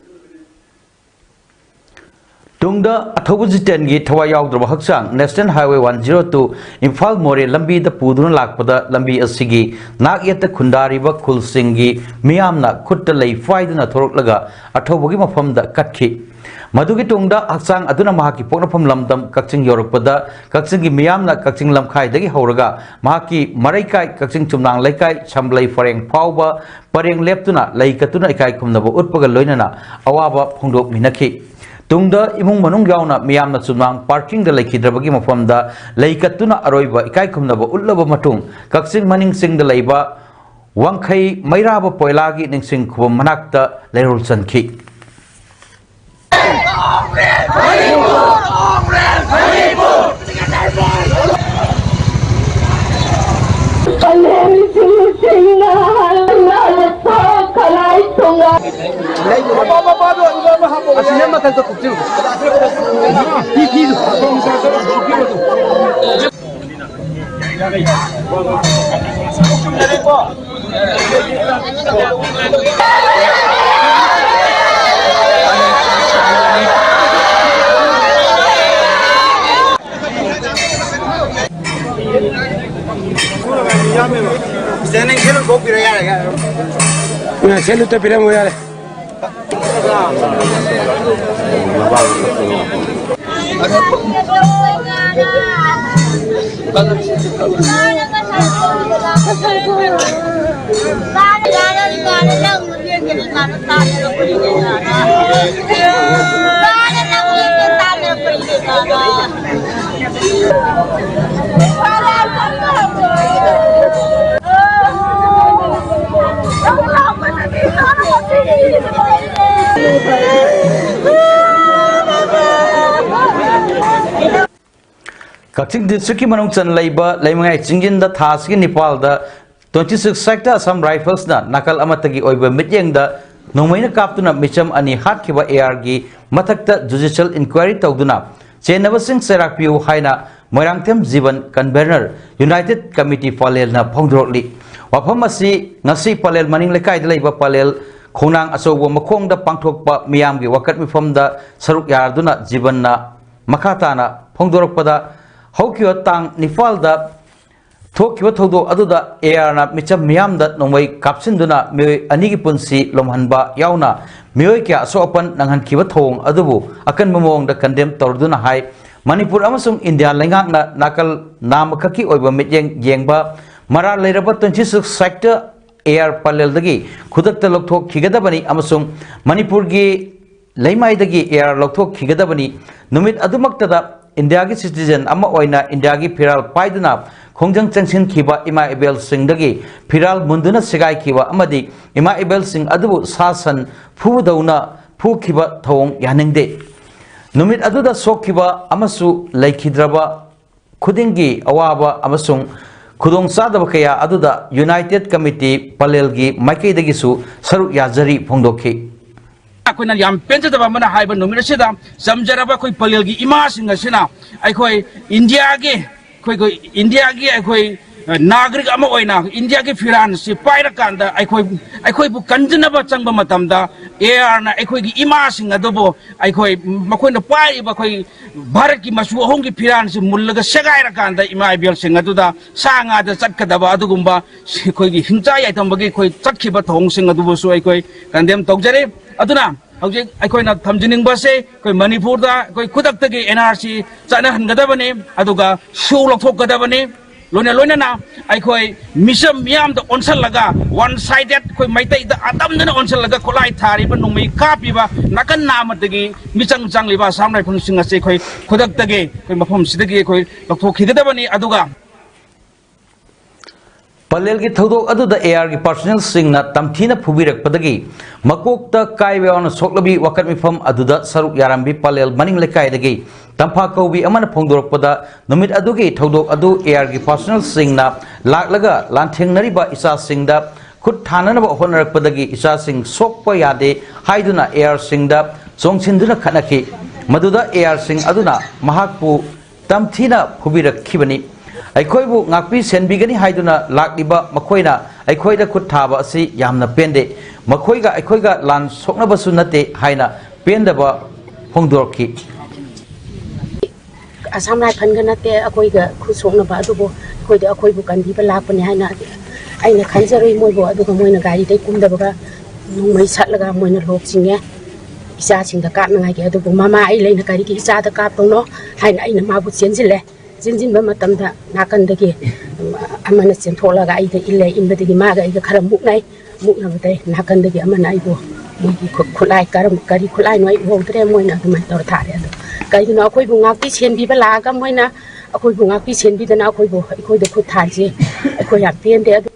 ꯇꯨꯡꯗ ꯑꯊꯧꯕ ꯖꯤꯇꯦꯟꯒꯤ ꯊꯋꯥꯏ ꯌꯥꯎꯗ꯭ꯔꯕ ꯍꯛꯆꯥꯡ National Highway one zero two Imphal ꯃꯣꯔꯦ ꯂꯝꯕꯤꯗ ꯄꯨꯗꯨꯅ ꯂꯥꯛꯄꯗ ꯂꯝꯕꯤ ꯑꯁꯤꯒꯤ ꯅꯥꯛ ꯌꯦꯠꯇ ꯈꯨꯟꯗꯥꯔꯤꯕ ꯈꯨꯜꯁꯤꯡꯒꯤ ꯃꯤꯌꯥꯝꯅ ꯈꯨꯠꯇ ꯂꯩ ꯄꯥꯏꯗꯨꯅ ꯊꯣꯔꯛꯂꯒ ꯑꯊꯧꯕꯒꯤ ꯃꯐꯝꯗ ꯀꯠꯈꯤ꯫ ꯃꯗꯨꯒꯤ ꯇꯨꯡꯗ ꯍꯛꯆꯥꯡ ꯑꯗꯨꯅ ꯃꯍꯥꯛꯀꯤ ꯄꯣꯛꯅꯐꯝ ꯂꯝꯗꯝ ꯀꯛꯆꯤꯡ ꯌꯧꯔꯛꯄꯗ ꯀꯛꯆꯤꯡꯒꯤ ꯃꯤꯌꯥꯝꯅ ꯀꯛꯆꯤꯡ ꯂꯝꯈꯥꯏꯗꯒꯤ ꯍꯧꯔꯒ ꯃꯍꯥꯛꯀꯤ ꯃꯔꯩꯀꯥꯏ ꯀꯛꯆꯤꯡ ꯆꯨꯝꯅꯥꯡ ꯂꯩꯀꯥꯏ ꯁꯝꯕꯂꯩ ꯄꯔꯦꯡ ꯐꯥꯎꯕ ꯄꯔꯦꯡ ꯂꯦꯞꯇꯨꯅ ꯂꯩ ꯀꯠꯇꯨꯅ ꯏꯀꯥꯏ ꯈꯨꯝꯅꯕ ꯎꯠꯄꯒ ꯂꯣꯏꯅꯅ ꯑꯋꯥꯕ ꯐꯣꯡꯗꯣꯛꯃꯤꯟꯅꯈꯤ꯫ ꯇꯨꯡꯗ ꯏꯃꯨꯡ ꯃꯅꯨꯡ ꯌꯥꯎꯅ ꯃꯤꯌꯥꯝꯅ ꯆꯨꯝꯅꯥꯡ ꯄꯥꯔꯀꯤꯡꯗ ꯂꯩꯈꯤꯗ꯭ꯔꯕꯒꯤ ꯃꯐꯝꯗ ꯂꯩ ꯀꯠꯇꯨꯅ ꯑꯔꯣꯏꯕ ꯏꯀꯥꯏ ꯈꯨꯝꯅꯕ ꯎꯠꯂꯕ ꯃꯇꯨꯡ ꯀꯛꯆꯤꯡ ꯃꯅꯤꯡ ꯆꯤꯡꯗ ꯂꯩꯕ ꯋꯥꯡꯈꯩ ꯃꯩꯔꯥꯕ ꯄꯣꯏꯂꯥꯒꯤ ꯅꯤꯡꯁꯤꯡ ꯈꯨꯕꯝ ꯃꯅꯥꯛꯇ ꯂꯩꯔꯣꯜ ꯆꯟꯈꯤ꯫ ꯑꯁꯤꯅ ꯃꯊꯛꯇ ꯀꯨꯞꯁꯤꯜꯂꯨ꯫ ꯐꯤ, ꯐꯤꯗꯨ꯫ ꯁꯤꯗ ꯅꯪ ꯁꯦꯂꯨꯠ ꯀꯣꯛꯄꯤꯔꯣ, ꯌꯥꯔꯦ, ꯌꯥꯔꯦ꯫ ꯁꯦꯂꯨꯠꯇ ꯄꯤꯔꯝꯃꯣ, ꯌꯥꯔꯦ꯫ ꯀꯛꯆꯤꯡ ꯗꯤꯁꯇ꯭ꯔꯤꯛꯀꯤ ꯃꯅꯨꯡ ꯆꯟ ꯂꯩꯕ ꯂꯩꯃꯉꯥꯏ ꯆꯤꯡꯖꯤꯟꯗ ꯊꯥ ꯑꯁꯤꯒꯤ ꯅꯤꯄꯥꯜꯗ twenty six sector Assam Riflesꯅ ꯅꯥꯀꯜ ꯑꯃꯠꯇꯒꯤ ꯑꯣꯏꯕ ꯃꯤꯠꯌꯦꯡꯗ ꯅꯣꯡꯃꯩꯅ ꯀꯥꯞꯇꯨꯅ ꯃꯤꯆꯝ ꯑꯅꯤ ꯍꯥꯠꯈꯤꯕ ARꯒꯤ ꯃꯊꯛꯇ judicial inquiry ꯇꯧꯗꯨꯅ ꯆꯦꯟꯅꯕꯁꯤꯡ ꯆꯩꯔꯥꯛ ꯄꯤꯌꯨ ꯍꯥꯏꯅ ꯃꯣꯏꯔꯥꯡꯊꯦꯝ ꯖꯤꯕꯟ convener United Committee ꯄꯂꯦꯜꯅ ꯐꯣꯡꯗꯣꯔꯛꯂꯤ꯫ ꯋꯥꯐꯝ ꯑꯁꯤ ꯉꯁꯤ ꯄꯂꯦꯜ ꯃꯅꯤꯡ ꯂꯩꯀꯥꯏꯗ ꯂꯩꯕ ꯄꯂꯦꯜ ꯈꯣꯡꯅꯥꯡ ꯑꯆꯧꯕ ꯃꯈꯣꯡꯗ ꯄꯥꯡꯊꯣꯛꯄ ꯃꯤꯌꯥꯝꯒꯤ ꯋꯥꯀꯠ ꯃꯤꯐꯝꯗ ꯁꯔꯨꯛ ꯌꯥꯗꯨꯅ ꯖꯤꯕꯟꯅ ꯃꯈꯥ ꯇꯥꯅ ꯐꯣꯡꯗꯣꯔꯛꯄꯗ, ꯍꯧꯈꯤꯕ ꯇꯥꯡ ꯅꯤꯄꯥꯜꯗ ꯊꯣꯛꯈꯤꯕ ꯊꯧꯗꯣꯛ ꯑꯗꯨꯗ ARꯅ ꯃꯤꯆꯝ ꯃꯤꯌꯥꯝꯗ ꯅꯣꯡꯃꯩ ꯀꯥꯞꯁꯤꯟꯗꯨꯅ ꯃꯤꯑꯣꯏ ꯑꯅꯤꯒꯤ ꯄꯨꯟꯁꯤ ꯂꯣꯝꯍꯟꯕ ꯌꯥꯎꯅ ꯃꯤꯑꯣꯏ ꯀꯌꯥ ꯑꯁꯣꯛ ꯑꯄꯟ ꯅꯪꯍꯟꯈꯤꯕ ꯊꯧꯑꯣꯡ ꯑꯗꯨꯕꯨ ꯑꯀꯟꯕ ꯃꯑꯣꯡꯗ condemn ꯇꯧꯔꯗꯨꯅ ꯍꯥꯏ, ꯃꯅꯤꯄꯨꯔ ꯑꯃꯁꯨꯡ ꯏꯟꯗꯤꯌꯥ ꯂꯩꯉꯥꯛꯅ ꯅꯥꯀꯜ ꯅꯥꯝꯃꯈꯛꯀꯤ ꯑꯣꯏꯕ ꯃꯤꯠꯌꯦꯡ ꯌꯦꯡꯕ ꯃꯔꯥꯜ ꯂꯩꯔꯕ twenty six sector AR ꯄꯂꯦꯜꯗꯒꯤ ꯈꯨꯗꯛꯇ ꯂꯧꯊꯣꯛꯈꯤꯒꯗꯕꯅꯤ ꯑꯃꯁꯨꯡ ꯃꯅꯤꯄꯨꯔꯒꯤ ꯂꯩꯃꯥꯏꯗꯒꯤ AR ꯂꯧꯊꯣꯛꯈꯤꯒꯗꯕꯅꯤ꯫ ꯅꯨꯃꯤꯠ ꯑꯗꯨꯃꯛꯇꯗ ꯏꯟꯗꯤꯌꯥꯒꯤ citizen ꯑꯃ ꯑꯣꯏꯅ ꯏꯟꯗꯤꯌꯥꯒꯤ ꯐꯤꯔꯥꯜ ꯄꯥꯏꯗꯨꯅ ꯈꯣꯡꯖꯪ ꯆꯪꯁꯤꯟꯈꯤꯕ ꯏꯃꯥ ꯏꯕꯦꯜꯁꯤꯡꯗꯒꯤ ꯐꯤꯔꯥꯜ ꯃꯨꯟꯗꯨꯅ ꯁꯦꯒꯥꯏꯈꯤꯕ ꯑꯃꯗꯤ ꯏꯃꯥ ꯏꯕꯦꯜꯁꯤꯡ ꯑꯗꯨꯕꯨ ꯁꯥ ꯁꯟ ꯐꯨꯕꯗꯧꯅ ꯐꯨꯈꯤꯕ ꯊꯧꯑꯣꯡ ꯌꯥꯅꯤꯡꯗꯦ꯫ ꯅꯨꯃꯤꯠ ꯑꯗꯨꯗ ꯁꯣꯛꯈꯤꯕ ꯑꯃꯁꯨ ꯂꯩꯈꯤꯗ꯭ꯔꯕ ꯈꯨꯗꯤꯡꯒꯤ ꯑꯋꯥꯕ ꯑꯃꯁꯨꯡ ꯈꯨꯗꯣꯡ ꯆꯥꯗꯕ ꯀꯌꯥ ꯑꯗꯨꯗ United Committee ꯄꯂꯦꯜꯒꯤ ꯃꯥꯏꯀꯩꯗꯒꯤꯁꯨ ꯁꯔꯨꯛ ꯌꯥꯖꯔꯤ ꯐꯣꯡꯗꯣꯛꯈꯤ꯫ ꯑꯩꯈꯣꯏꯅ ꯌꯥꯝ ꯄꯦꯟꯖꯗꯕ ꯑꯃꯅ ꯍꯥꯏꯕ ꯅꯨꯃꯤꯠ ꯑꯁꯤꯗ ꯆꯝꯖꯔꯕ ꯑꯩꯈꯣꯏ ꯄꯂꯦꯜꯒꯤ ꯏꯃꯥꯁꯤꯡ ꯑꯁꯤꯅ ꯑꯩꯈꯣꯏ ꯏꯟꯗꯤꯌꯥꯒꯤ, ꯑꯩꯈꯣꯏ, ꯑꯩꯈꯣꯏ ꯏꯟꯗꯤꯌꯥꯒꯤ ꯑꯩꯈꯣꯏ, ꯑ, ꯅꯥꯒꯔꯤꯛ ꯑꯃ ꯑꯣꯏꯅ ꯏꯟꯗꯤꯌꯥꯒꯤ ꯐꯤꯔꯥꯟꯁꯤ ꯄꯥꯏꯔꯀꯥꯟꯗ ꯑꯩꯈꯣꯏ, ꯑꯩꯈꯣꯏꯕꯨ ꯀꯟꯖꯅꯕ ꯆꯪꯕ ꯃꯇꯝꯗ ARꯅ ꯑꯩꯈꯣꯏꯒꯤ ꯏꯃꯥꯁꯤꯡ ꯑꯗꯨꯕꯨ ꯑꯩꯈꯣꯏ ꯃꯈꯣꯏꯅ ꯄꯥꯏꯔꯤꯕ ꯑꯩꯈꯣꯏ ꯚꯥꯔꯠꯀꯤ ꯃꯆꯨ ꯑꯍꯨꯝꯒꯤ ꯐꯤꯔꯥꯟꯁꯤ ꯃꯨꯜꯂꯒ ꯁꯦꯒꯥꯏꯔꯀꯥꯟꯗ ꯏꯃꯥ ꯏꯕꯦꯜꯁꯤꯡ ꯑꯗꯨꯗ ꯁꯥ ꯉꯥꯗ ꯆꯠꯀꯗꯕ ꯑꯗꯨꯒꯨꯝꯕ ꯑꯩꯈꯣꯏꯒꯤ ꯍꯤꯡꯆꯥ ꯌꯥꯏꯊꯝꯕꯒꯤ ꯑꯩꯈꯣꯏ ꯆꯠꯈꯤꯕ ꯊꯧꯑꯣꯡꯁꯤꯡ ꯑꯗꯨꯕꯨꯁꯨ ꯑꯩꯈꯣꯏ condemn ꯇꯧꯖꯔꯤ꯫ ꯑꯗꯨꯅ ꯍꯧꯖꯤꯛ ꯑꯩꯈꯣꯏꯅ ꯊꯝꯖꯅꯤꯡꯕꯁꯦ ꯑꯩꯈꯣꯏ ꯃꯅꯤꯄꯨꯔꯗ ꯑꯩꯈꯣꯏ ꯈꯨꯗꯛꯇꯒꯤ NRC ꯆꯠꯅꯍꯟꯒꯗꯕꯅꯤ, ꯑꯗꯨꯒ ꯁꯨ ꯂꯧꯊꯣꯛꯀꯗꯕꯅꯤ꯫ ꯂꯣꯏꯅ ꯂꯣꯏꯅꯅ ꯑꯩꯈꯣꯏ ꯃꯤꯆꯝ ꯃꯤꯌꯥꯝꯗ ꯑꯣꯟꯁꯜꯂꯒ, one sided ꯑꯩꯈꯣꯏ ꯃꯩꯇꯩꯗ ꯑꯇꯝꯅꯅ ꯑꯣꯟꯁꯜꯂꯒ ꯈꯨꯠꯂꯥꯏ ꯊꯥꯔꯤꯕ, ꯅꯣꯡꯃꯩ ꯀꯥꯞꯄꯤꯕ ꯅꯥꯀꯟ ꯅꯥꯃꯗꯒꯤ ꯃꯤꯆꯪ ꯆꯪꯂꯤꯕ ꯑꯁꯥꯝ ꯔꯥꯏꯐꯜꯁꯤꯡ ꯑꯁꯤ ꯑꯩꯈꯣꯏ ꯈꯨꯗꯛꯇꯒꯤ ꯑꯩꯈꯣꯏ ꯃꯐꯝꯁꯤꯗꯒꯤ ꯑꯩꯈꯣꯏ ꯂꯧꯊꯣꯛꯈꯤꯒꯗꯕꯅꯤ꯫ ꯑꯗꯨꯒ ꯄꯂꯦꯜꯒꯤ ꯊꯧꯗꯣꯛ ꯑꯗꯨꯗ ARꯒꯤ personnelꯁꯤꯡꯅ ꯇꯝꯊꯤꯅ ꯐꯨꯕꯤꯔꯛꯄꯗꯒꯤ ꯃꯀꯣꯛꯇ ꯀꯥꯏꯕ ꯌꯥꯎꯅ ꯁꯣꯛꯂꯕꯤ ꯋꯥꯀꯠ ꯃꯤꯐꯝ ꯑꯗꯨꯗ ꯁꯔꯨꯛ ꯌꯥꯔꯝꯕꯤ ꯄꯂꯦꯜ ꯃꯅꯤꯡ ꯂꯩꯀꯥꯏꯗꯒꯤ ꯇꯝꯐꯥ ꯀꯧꯕꯤ ꯑꯃꯅ ꯐꯣꯡꯗꯣꯔꯛꯄꯗ, ꯅꯨꯃꯤꯠ ꯑꯗꯨꯒꯤ ꯊꯧꯗꯣꯛ ꯑꯗꯨ ARꯒꯤ personnelꯁꯤꯡꯅ ꯂꯥꯛꯂꯒ ꯂꯥꯟꯊꯦꯡꯅꯔꯤꯕ ꯏꯆꯥꯁꯤꯡꯗ ꯈꯨꯠ ꯊꯥꯅꯅꯕ ꯍꯣꯠꯅꯔꯛꯄꯗꯒꯤ ꯏꯆꯥꯁꯤꯡ ꯁꯣꯛꯄ ꯌꯥꯗꯦ ꯍꯥꯏꯗꯨꯅ ARꯁꯤꯡꯗ ꯆꯣꯡꯁꯤꯟꯗꯨꯅ ꯈꯠꯅꯈꯤ꯫ ꯃꯗꯨꯗ ARꯁꯤꯡ ꯑꯗꯨꯅ ꯃꯍꯥꯛꯄꯨ ꯇꯝꯊꯤꯅ ꯐꯨꯕꯤꯔꯛꯈꯤꯕꯅꯤ꯫ ꯑꯩꯈꯣꯏꯕꯨ ꯉꯥꯛꯄꯤ ꯁꯦꯟꯕꯤꯒꯅꯤ ꯍꯥꯏꯗꯨꯅ ꯂꯥꯛꯂꯤꯕ ꯃꯈꯣꯏꯅ ꯑꯩꯈꯣꯏꯗ ꯈꯨꯠ ꯊꯥꯕ ꯑꯁꯤ ꯌꯥꯝꯅ ꯄꯦꯟꯗꯦ꯫ ꯃꯈꯣꯏꯒ ꯑꯩꯈꯣꯏꯒ ꯂꯥꯟ ꯁꯣꯛꯅꯕꯁꯨ ꯅꯠꯇꯦ ꯍꯥꯏꯅ ꯄꯦꯟꯗꯕ ꯐꯣꯡꯗꯣꯔꯛꯈꯤ꯫ ꯑꯁꯥꯝ ꯔꯥꯏꯐꯜꯒ ꯅꯠꯇꯦ ꯑꯩꯈꯣꯏꯒ ꯈꯨꯠ ꯁꯣꯛꯅꯕ, ꯑꯗꯨꯕꯨ ꯑꯩꯈꯣꯏꯗ, ꯑꯩꯈꯣꯏꯕꯨ ꯀꯟꯕꯤꯕ ꯂꯥꯛꯄꯅꯤ ꯍꯥꯏꯅ ꯑꯩꯅ ꯈꯟꯖꯔꯨꯏ ꯃꯣꯏꯕꯨ꯫ ꯑꯗꯨꯒ ꯃꯣꯏꯅ ꯒꯥꯔꯤꯗꯩ ꯀꯨꯝꯗꯕꯒ ꯅꯣꯡꯃꯩ ꯁꯠꯂꯒ ꯃꯣꯏꯅ ꯂꯣꯛ ꯆꯤꯡꯉꯦ ꯏꯆꯥꯁꯤꯡꯗ ꯀꯥꯞꯅꯉꯥꯏꯒꯤ꯫ ꯑꯗꯨꯕꯨ ꯃꯃꯥ ꯑꯩ ꯂꯩꯅ ꯀꯔꯤꯒꯤ ꯏꯆꯥꯗ ꯀꯥꯞꯇꯧꯅꯣ ꯍꯥꯏꯅ ꯑꯩꯅ ꯃꯥꯕꯨ ꯆꯦꯟꯁꯤꯜꯂꯦ꯫ ꯆꯦꯟꯁꯤꯟꯕ ꯃꯇꯝꯗ ꯅꯥꯀꯟꯗꯒꯤ ꯑꯃꯅ ꯆꯦꯟꯊꯣꯛꯂꯒ ꯑꯩꯗ ꯏꯜꯂꯦ꯫ ꯏꯟꯕꯗꯒꯤ ꯃꯥꯒ ꯑꯩꯒ ꯈꯔ ꯃꯨꯛꯅꯩ꯫ ꯃꯨꯛꯅꯕꯗꯩ ꯅꯥꯀꯟꯗꯒꯤ ꯑꯃꯅ ꯑꯩꯕꯨ ꯃꯣꯏꯒꯤ ꯈꯨ-, ꯈꯨꯠꯂꯥꯏ ꯀꯔꯝ-, ꯀꯔꯤ ꯈꯨꯠꯂꯥꯏꯅꯣ ꯑꯩ ꯎꯍꯧꯗ꯭ꯔꯦ꯫ ꯃꯣꯏꯅ ꯑꯗꯨꯃꯥꯏꯅ ꯇꯧꯔ ꯊꯥꯔꯦ꯫ ꯑꯗꯣ ꯀꯩꯒꯤꯅꯣ, ꯑꯩꯈꯣꯏꯕꯨ ꯉꯥꯛꯄꯤ ꯁꯦꯟꯕꯤꯕ ꯂꯥꯛꯑꯒ ꯃꯣꯏꯅ ꯑꯩꯈꯣꯏꯕꯨ ꯉꯥꯛꯄꯤ ꯁꯦꯟꯕꯤꯗꯅ ꯑꯩꯈꯣꯏꯕꯨ, ꯑꯩꯈꯣꯏꯗ ꯈꯨꯠ ꯊꯥꯔꯤꯁꯦ ꯑꯩꯈꯣꯏ ꯌꯥꯝ ꯄꯦꯟꯗꯦ꯫ ꯑꯗꯨ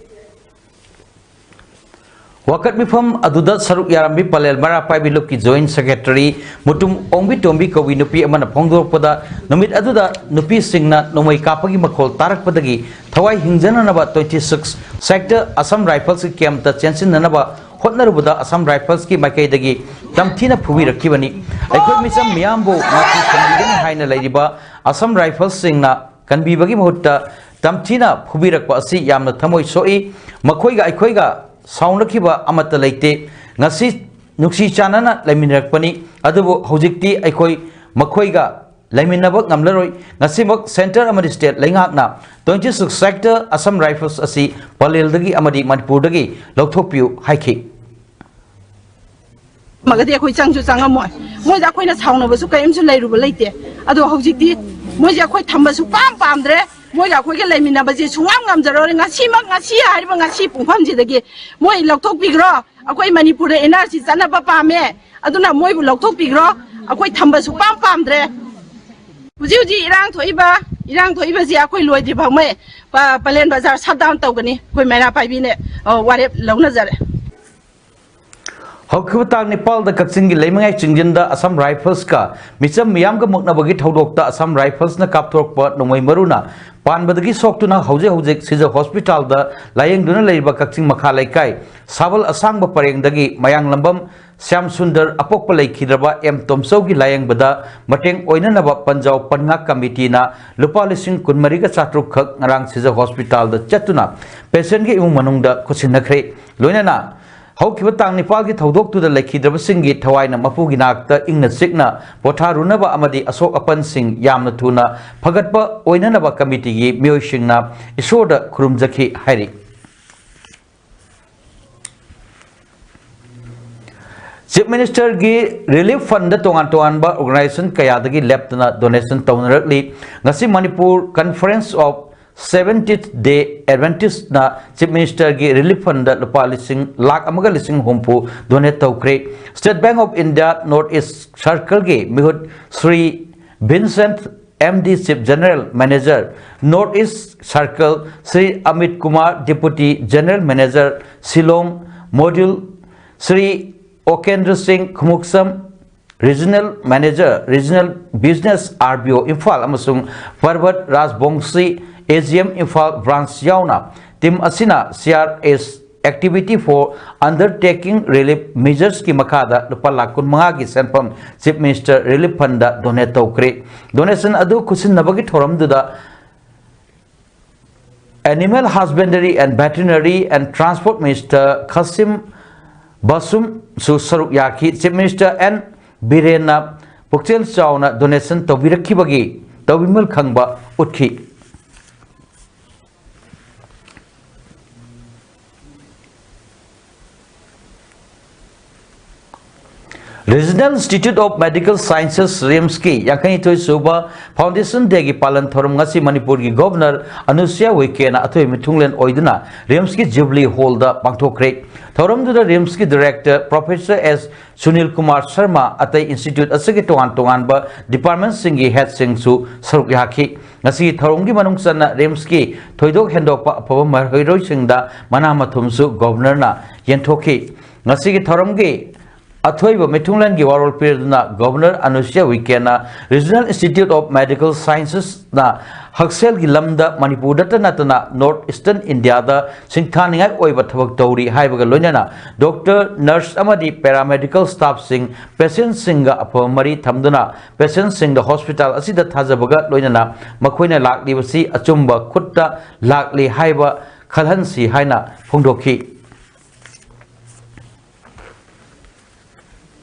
ꯋꯥꯀꯠ ꯃꯤꯐꯝ ꯑꯗꯨꯗ ꯁꯔꯨꯛ ꯌꯥꯔꯝꯃꯤ ꯄꯂꯦꯜ ꯃꯩꯔꯥ ꯄꯥꯏꯕꯤ ꯂꯨꯞꯀꯤ ꯖꯣꯏꯟꯠ ꯁꯦꯀ꯭ꯔꯦꯇꯔꯤ ꯃꯨꯇꯨꯝ ꯑꯣꯡꯕꯤ ꯇꯣꯝꯕꯤ ꯀꯧꯕꯤ ꯅꯨꯄꯤ ꯑꯃꯅ ꯐꯣꯡꯗꯣꯔꯛꯄꯗ, ꯅꯨꯃꯤꯠ ꯑꯗꯨꯗ ꯅꯨꯄꯤꯁꯤꯡꯅ ꯅꯣꯡꯃꯩ ꯀꯥꯞꯄꯒꯤ ꯃꯈꯣꯜ ꯇꯥꯔꯛꯄꯗꯒꯤ ꯊꯋꯥꯏ ꯍꯤꯡꯖꯅꯅꯕ twenty six sector Assam Riflesꯀꯤ campꯇ ꯆꯦꯟꯁꯤꯟꯅꯅꯕ ꯍꯣꯠꯅꯔꯨꯕꯗ Assam Riflesꯀꯤ ꯃꯥꯏꯀꯩꯗꯒꯤ ꯇꯝꯊꯤꯅ ꯐꯨꯕꯤꯔꯛꯈꯤꯕꯅꯤ꯫ ꯑꯩꯈꯣꯏ ꯃꯤꯆꯝ ꯃꯤꯌꯥꯝꯕꯨ ꯉꯥꯛꯄꯤ ꯁꯦꯟꯕꯤꯒꯅꯤ ꯍꯥꯏꯅ ꯂꯩꯔꯤꯕ Assam Riflesꯁꯤꯡꯅ ꯀꯟꯕꯤꯕꯒꯤ ꯃꯍꯨꯠꯇ ꯇꯝꯊꯤꯅ ꯐꯨꯕꯤꯔꯛꯄ ꯑꯁꯤ ꯌꯥꯝꯅ ꯊꯃꯣꯏ ꯁꯣꯛꯏ꯫ ꯃꯈꯣꯏꯒ ꯑꯩꯈꯣꯏꯒ ꯁꯥꯎꯅꯈꯤꯕ ꯑꯃꯠꯇ ꯂꯩꯇꯦ꯫ ꯉꯁꯤ ꯅꯨꯡꯁꯤ ꯆꯥꯟꯅꯅ ꯂꯩꯃꯤꯟꯅꯔꯛꯄꯅꯤ, ꯑꯗꯨꯕꯨ ꯍꯧꯖꯤꯛꯇꯤ ꯑꯩꯈꯣꯏ ꯃꯈꯣꯏꯒ ꯂꯩꯃꯤꯟꯅꯕ ꯉꯝꯂꯔꯣꯏ꯫ ꯉꯁꯤꯃꯛ centre ꯑꯃꯗꯤ state ꯂꯩꯉꯥꯛꯅ twenty six sector Assam Rifles ꯑꯁꯤ ꯄꯂꯦꯜꯗꯒꯤ ꯑꯃꯗꯤ ꯃꯅꯤꯄꯨꯔꯗꯒꯤ ꯂꯧꯊꯣꯛꯄꯤꯌꯨ ꯍꯥꯏꯈꯤ꯫ ꯃꯒꯗꯤ ꯑꯩꯈꯣꯏ ꯆꯪꯁꯨ ꯆꯪꯉꯝꯃꯣꯏ꯫ ꯃꯣꯏꯗ ꯑꯩꯈꯣꯏꯅ ꯁꯥꯎꯅꯕꯁꯨ ꯀꯔꯤꯝꯁꯨ ꯂꯩꯔꯨꯕ ꯂꯩꯇꯦ꯫ ꯑꯗꯣ ꯍꯧꯖꯤꯛꯇꯤ ꯃꯣꯏꯁꯦ ꯑꯩꯈꯣꯏ ꯊꯝꯕꯁꯨ ꯄꯥꯝ ꯄꯥꯝꯗ꯭ꯔꯦ꯫ ꯃꯣꯏꯒ ꯑꯩꯈꯣꯏꯒ ꯂꯩꯃꯤꯟꯅꯕꯁꯦ ꯁꯨꯡꯉꯝ ꯉꯝꯖꯔꯔꯣꯏ꯫ ꯉꯁꯤꯃꯛ, ꯉꯁꯤ ꯍꯥꯏꯔꯤꯕ ꯉꯁꯤ ꯄꯨꯡꯐꯝꯁꯤꯗꯒꯤ ꯃꯣꯏ ꯂꯧꯊꯣꯛꯄꯤꯈ꯭ꯔꯣ꯫ ꯑꯩꯈꯣꯏ ꯃꯅꯤꯄꯨꯔꯗ NRC ꯆꯠꯅꯕ ꯄꯥꯝꯃꯦ꯫ ꯑꯗꯨꯅ ꯃꯣꯏꯕꯨ ꯂꯧꯊꯣꯛꯄꯤꯈ꯭ꯔꯣ꯫ ꯑꯩꯈꯣꯏ ꯊꯝꯕ ꯁꯨꯡꯄꯥꯝ ꯄꯥꯝꯗ꯭ꯔꯦ꯫ ꯍꯧꯖꯤꯛ ꯍꯧꯖꯤꯛ ꯏꯔꯥꯡ ꯊꯣꯛꯏꯕ, ꯏꯔꯥꯡ ꯊꯣꯛꯏꯕꯁꯤ ꯑꯩꯈꯣꯏ ꯂꯣꯏꯗ꯭ꯔꯤ ꯐꯥꯎ ꯃꯣꯏ ꯄ-, ꯄꯂꯦꯟ ꯕꯖꯥꯔ shut down ꯇꯧꯒꯅꯤ꯫ ꯑꯩꯈꯣꯏ ꯃꯩꯔꯥ ꯄꯥꯏꯕꯤꯅ, ꯑ, ꯋꯥꯔꯦꯞ ꯂꯧꯅꯖꯔꯦ꯫ ꯍꯧꯈꯤꯕ ꯇꯥꯡ ꯅꯤꯄꯥꯜꯗ ꯀꯛꯆꯤꯡꯒꯤ ꯂꯩꯃꯉꯥꯏ ꯆꯤꯡꯖꯤꯟꯗ Assam Riflesꯀ ꯃꯤꯆꯝ ꯃꯤꯌꯥꯝꯒ ꯃꯨꯛꯅꯕꯒꯤ ꯊꯧꯗꯣꯛꯇ Assam Riflesꯅ ꯀꯥꯞꯊꯣꯔꯛꯄ ꯅꯣꯡꯃꯩ ꯃꯔꯨꯅ ꯄꯥꯟꯕꯗꯒꯤ ꯁꯣꯛꯇꯨꯅ ꯍꯧꯖꯤꯛ ꯍꯧꯖꯤꯛ ꯁꯤꯖ ꯍꯣꯁꯄꯤꯇꯥꯜꯗ ꯂꯥꯌꯦꯡꯗꯨꯅ ꯂꯩꯔꯤꯕ ꯀꯛꯆꯤꯡ ꯃꯈꯥ ꯂꯩꯀꯥꯏ ꯁꯥꯕꯜ ꯑꯁꯥꯡꯕ ꯄꯔꯦꯡꯗꯒꯤ ꯃꯌꯥꯡꯂꯝꯕꯝ ꯁ꯭ꯌꯥꯝ ꯁꯨꯟꯗꯔ ꯑꯄꯣꯛꯄ ꯂꯩꯈꯤꯗ꯭ꯔꯕ ꯑꯦꯝ ꯇꯣꯝꯆꯧꯒꯤ ꯂꯥꯌꯦꯡꯕꯗ ꯃꯇꯦꯡ ꯑꯣꯏꯅꯅꯕ ꯄꯟꯖꯥꯎ ꯄꯟꯉꯥꯛ ꯀꯃꯤꯇꯤꯅ ꯂꯨꯄꯥ ꯂꯤꯁꯤꯡ ꯀꯨꯟꯃꯔꯤꯒ ꯆꯥꯇ꯭ꯔꯨꯛ ꯈꯛ ꯉꯔꯥꯡ ꯁꯤꯖ ꯍꯣꯁꯄꯤꯇꯥꯜꯗ ꯆꯠꯇꯨꯅ patientꯒꯤ ꯏꯃꯨꯡ ꯃꯅꯨꯡꯗ ꯈꯨꯠꯁꯤꯟꯅꯈ꯭ꯔꯦ꯫ ꯂꯣꯏꯅꯅ ꯍꯧꯈꯤꯕ ꯇꯥꯡ ꯅꯤꯄꯥꯜꯒꯤ ꯊꯧꯗꯣꯛꯇꯨꯗ ꯂꯩꯈꯤꯗ꯭ꯔꯕꯁꯤꯡꯒꯤ ꯊꯋꯥꯏꯅ ꯃꯄꯨꯒꯤ ꯅꯥꯛꯇ ꯏꯪꯅ ꯆꯤꯛꯅ ꯄꯣꯊꯥꯔꯨꯅꯕ ꯑꯃꯗꯤ ꯑꯁꯣꯛ ꯑꯄꯟꯁꯤꯡ ꯌꯥꯝꯅ ꯊꯨꯅ ꯐꯒꯠꯄ ꯑꯣꯏꯅꯅꯕ ꯀꯃꯤꯇꯤꯒꯤ ꯃꯤꯑꯣꯏꯁꯤꯡꯅ ꯏꯁꯣꯔꯗ ꯈꯨꯔꯨꯝꯖꯈꯤ ꯍꯥꯏꯔꯤ꯫ Chief Ministerꯒꯤ relief fundꯗ ꯇꯣꯉꯥꯟ ꯇꯣꯉꯥꯟꯕ organisation ꯀꯌꯥꯗꯒꯤ ꯂꯦꯞꯇꯅ donation ꯇꯧꯅꯔꯛꯂꯤ꯫ ꯉꯁꯤ Manipur Conference of Seventh Day Adventistꯅ Chief Ministerꯒꯤ relief fundꯗ ꯂꯨꯄꯥ ꯂꯤꯁꯤꯡ, ꯂꯥꯈ ꯑꯃꯒ ꯂꯤꯁꯤꯡ ꯍꯨꯝꯐꯨ donate ꯇꯧꯈ꯭ꯔꯦ꯫ State Bank of India North East Circleꯒꯤ ꯃꯤꯍꯨꯠ Shri Vincent M D, Chief General Manager, North East Circle, Shri Amit Kumar, Deputy General Manager, Shillong, Module, Shri Okendra Singh Khumuksam, Regional Manager, Regional Business, R B O, Imphal, ꯑꯃꯁꯨꯡ ꯄꯔꯕꯠ ꯔꯥꯖꯕꯣꯡꯁꯤ, A G M, Imphal Branch ꯌꯥꯎꯅ team ꯑꯁꯤꯅ C R S Activity for Undertaking Relief Measures ꯀꯤ ꯃꯈꯥꯗ ꯂꯨꯄꯥ ꯂꯥꯈ ꯀꯨꯟꯃꯉꯥꯒꯤ ꯁꯦꯟꯐꯝ Chief Minister Relief Fund ꯗ donate ꯇꯧꯈ꯭ꯔꯦ꯫ Donation ꯑꯗꯨ ꯈꯨꯠꯁꯤꯟꯅꯕꯒꯤ ꯊꯧꯔꯝꯗꯨꯗ Animal Husbandry and Veterinary and Transport Minister Khasim ꯕꯥꯁꯨꯝꯁꯨ ꯁꯔꯨꯛ ꯌꯥꯈꯤ꯫ Chief Minister N ꯕꯤꯔꯦꯟꯅ ꯄꯨꯛꯆꯦꯜ ꯆꯥꯎꯅ donation ꯇꯧꯕꯤꯔꯛꯈꯤꯕꯒꯤ ꯇꯧꯕꯤꯃꯜ ꯈꯪꯕ ꯎꯠꯈꯤ꯫ Regional Institute of Medical Sciences, RIMS ꯀꯤ ꯌꯥꯡꯈꯩꯅꯤꯊꯣꯏ ꯁꯨꯕ Foundation Day ꯒꯤ ꯄꯥꯂꯟ ꯊꯧꯔꯝ ꯉꯁꯤ ꯃꯅꯤꯄꯨꯔꯒꯤ Governor ꯑꯅꯨꯁꯨꯌꯥ ꯎꯏꯀꯦꯅ ꯑꯊꯣꯏ ꯃꯤꯊꯨꯡꯂꯦꯟ ꯑꯣꯏꯗꯨꯅ RIMS ꯀꯤ Jubilee Hall ꯗ ꯄꯥꯡꯊꯣꯛꯈ꯭ꯔꯦ꯫ ꯊꯧꯔꯝꯗꯨꯗ RIMS ꯀꯤ Director Professor S Sunil Kumar Sharma, ꯑꯇꯩ institute ꯑꯁꯤꯒꯤ ꯇꯣꯉꯥꯟ ꯇꯣꯉꯥꯟꯕ department ꯁꯤꯡꯒꯤ head ꯁꯤꯡꯁꯨ ꯁꯔꯨꯛ ꯌꯥꯈꯤ꯫ ꯉꯁꯤꯒꯤ ꯊꯧꯔꯝꯒꯤ ꯃꯅꯨꯡ ꯆꯟꯅ RIMS ꯀꯤ ꯊꯣꯏꯗꯣꯛ ꯍꯦꯟꯗꯣꯛꯄ ꯑꯐꯕ ꯃꯍꯩꯔꯣꯏꯁꯤꯡꯗ ꯃꯅꯥ ꯃꯊꯨꯝꯁꯨ Governor ꯅ ꯌꯦꯟꯊꯣꯛꯈꯤ꯫ ꯉꯁꯤꯒꯤ ꯊꯧꯔꯝꯒꯤ ꯑꯊꯣꯏꯕ ꯃꯤꯊꯨꯡꯂꯦꯟꯒꯤ ꯋꯥꯔꯣꯜ ꯄꯤꯔꯗꯨꯅ Governor ꯑꯅꯨꯁꯨꯌꯥ ꯎꯏꯀꯦꯅ Regional Institute of Medical Sciences ꯅ ꯍꯛꯁꯦꯜꯒꯤ ꯂꯝꯗ ꯃꯅꯤꯄꯨꯔꯗꯇ ꯅꯠꯇꯅ North Eastern India ꯗ ꯁꯤꯡꯊꯥꯅꯤꯡꯉꯥꯏ ꯑꯣꯏꯕ ꯊꯕꯛ ꯇꯧꯔꯤ ꯍꯥꯏꯕꯒ ꯂꯣꯏꯅꯅ doctor, nurse ꯑꯃꯗꯤ paramedical staff ꯁꯤꯡ patient ꯁꯤꯡꯒ ꯑꯐꯕ ꯃꯔꯤ ꯊꯝꯗꯨꯅ patient ꯁꯤꯡꯗ hospital ꯑꯁꯤꯗ ꯊꯥꯖꯕꯒ ꯂꯣꯏꯅꯅ ꯃꯈꯣꯏꯅ ꯂꯥꯛꯂꯤꯕꯁꯤ ꯑꯆꯨꯝꯕ ꯈꯨꯠꯇ ꯂꯥꯛꯂꯤ ꯍꯥꯏꯕ ꯈꯜꯍꯟꯁꯤ ꯍꯥꯏꯅ ꯐꯣꯡꯗꯣꯛꯈꯤ꯫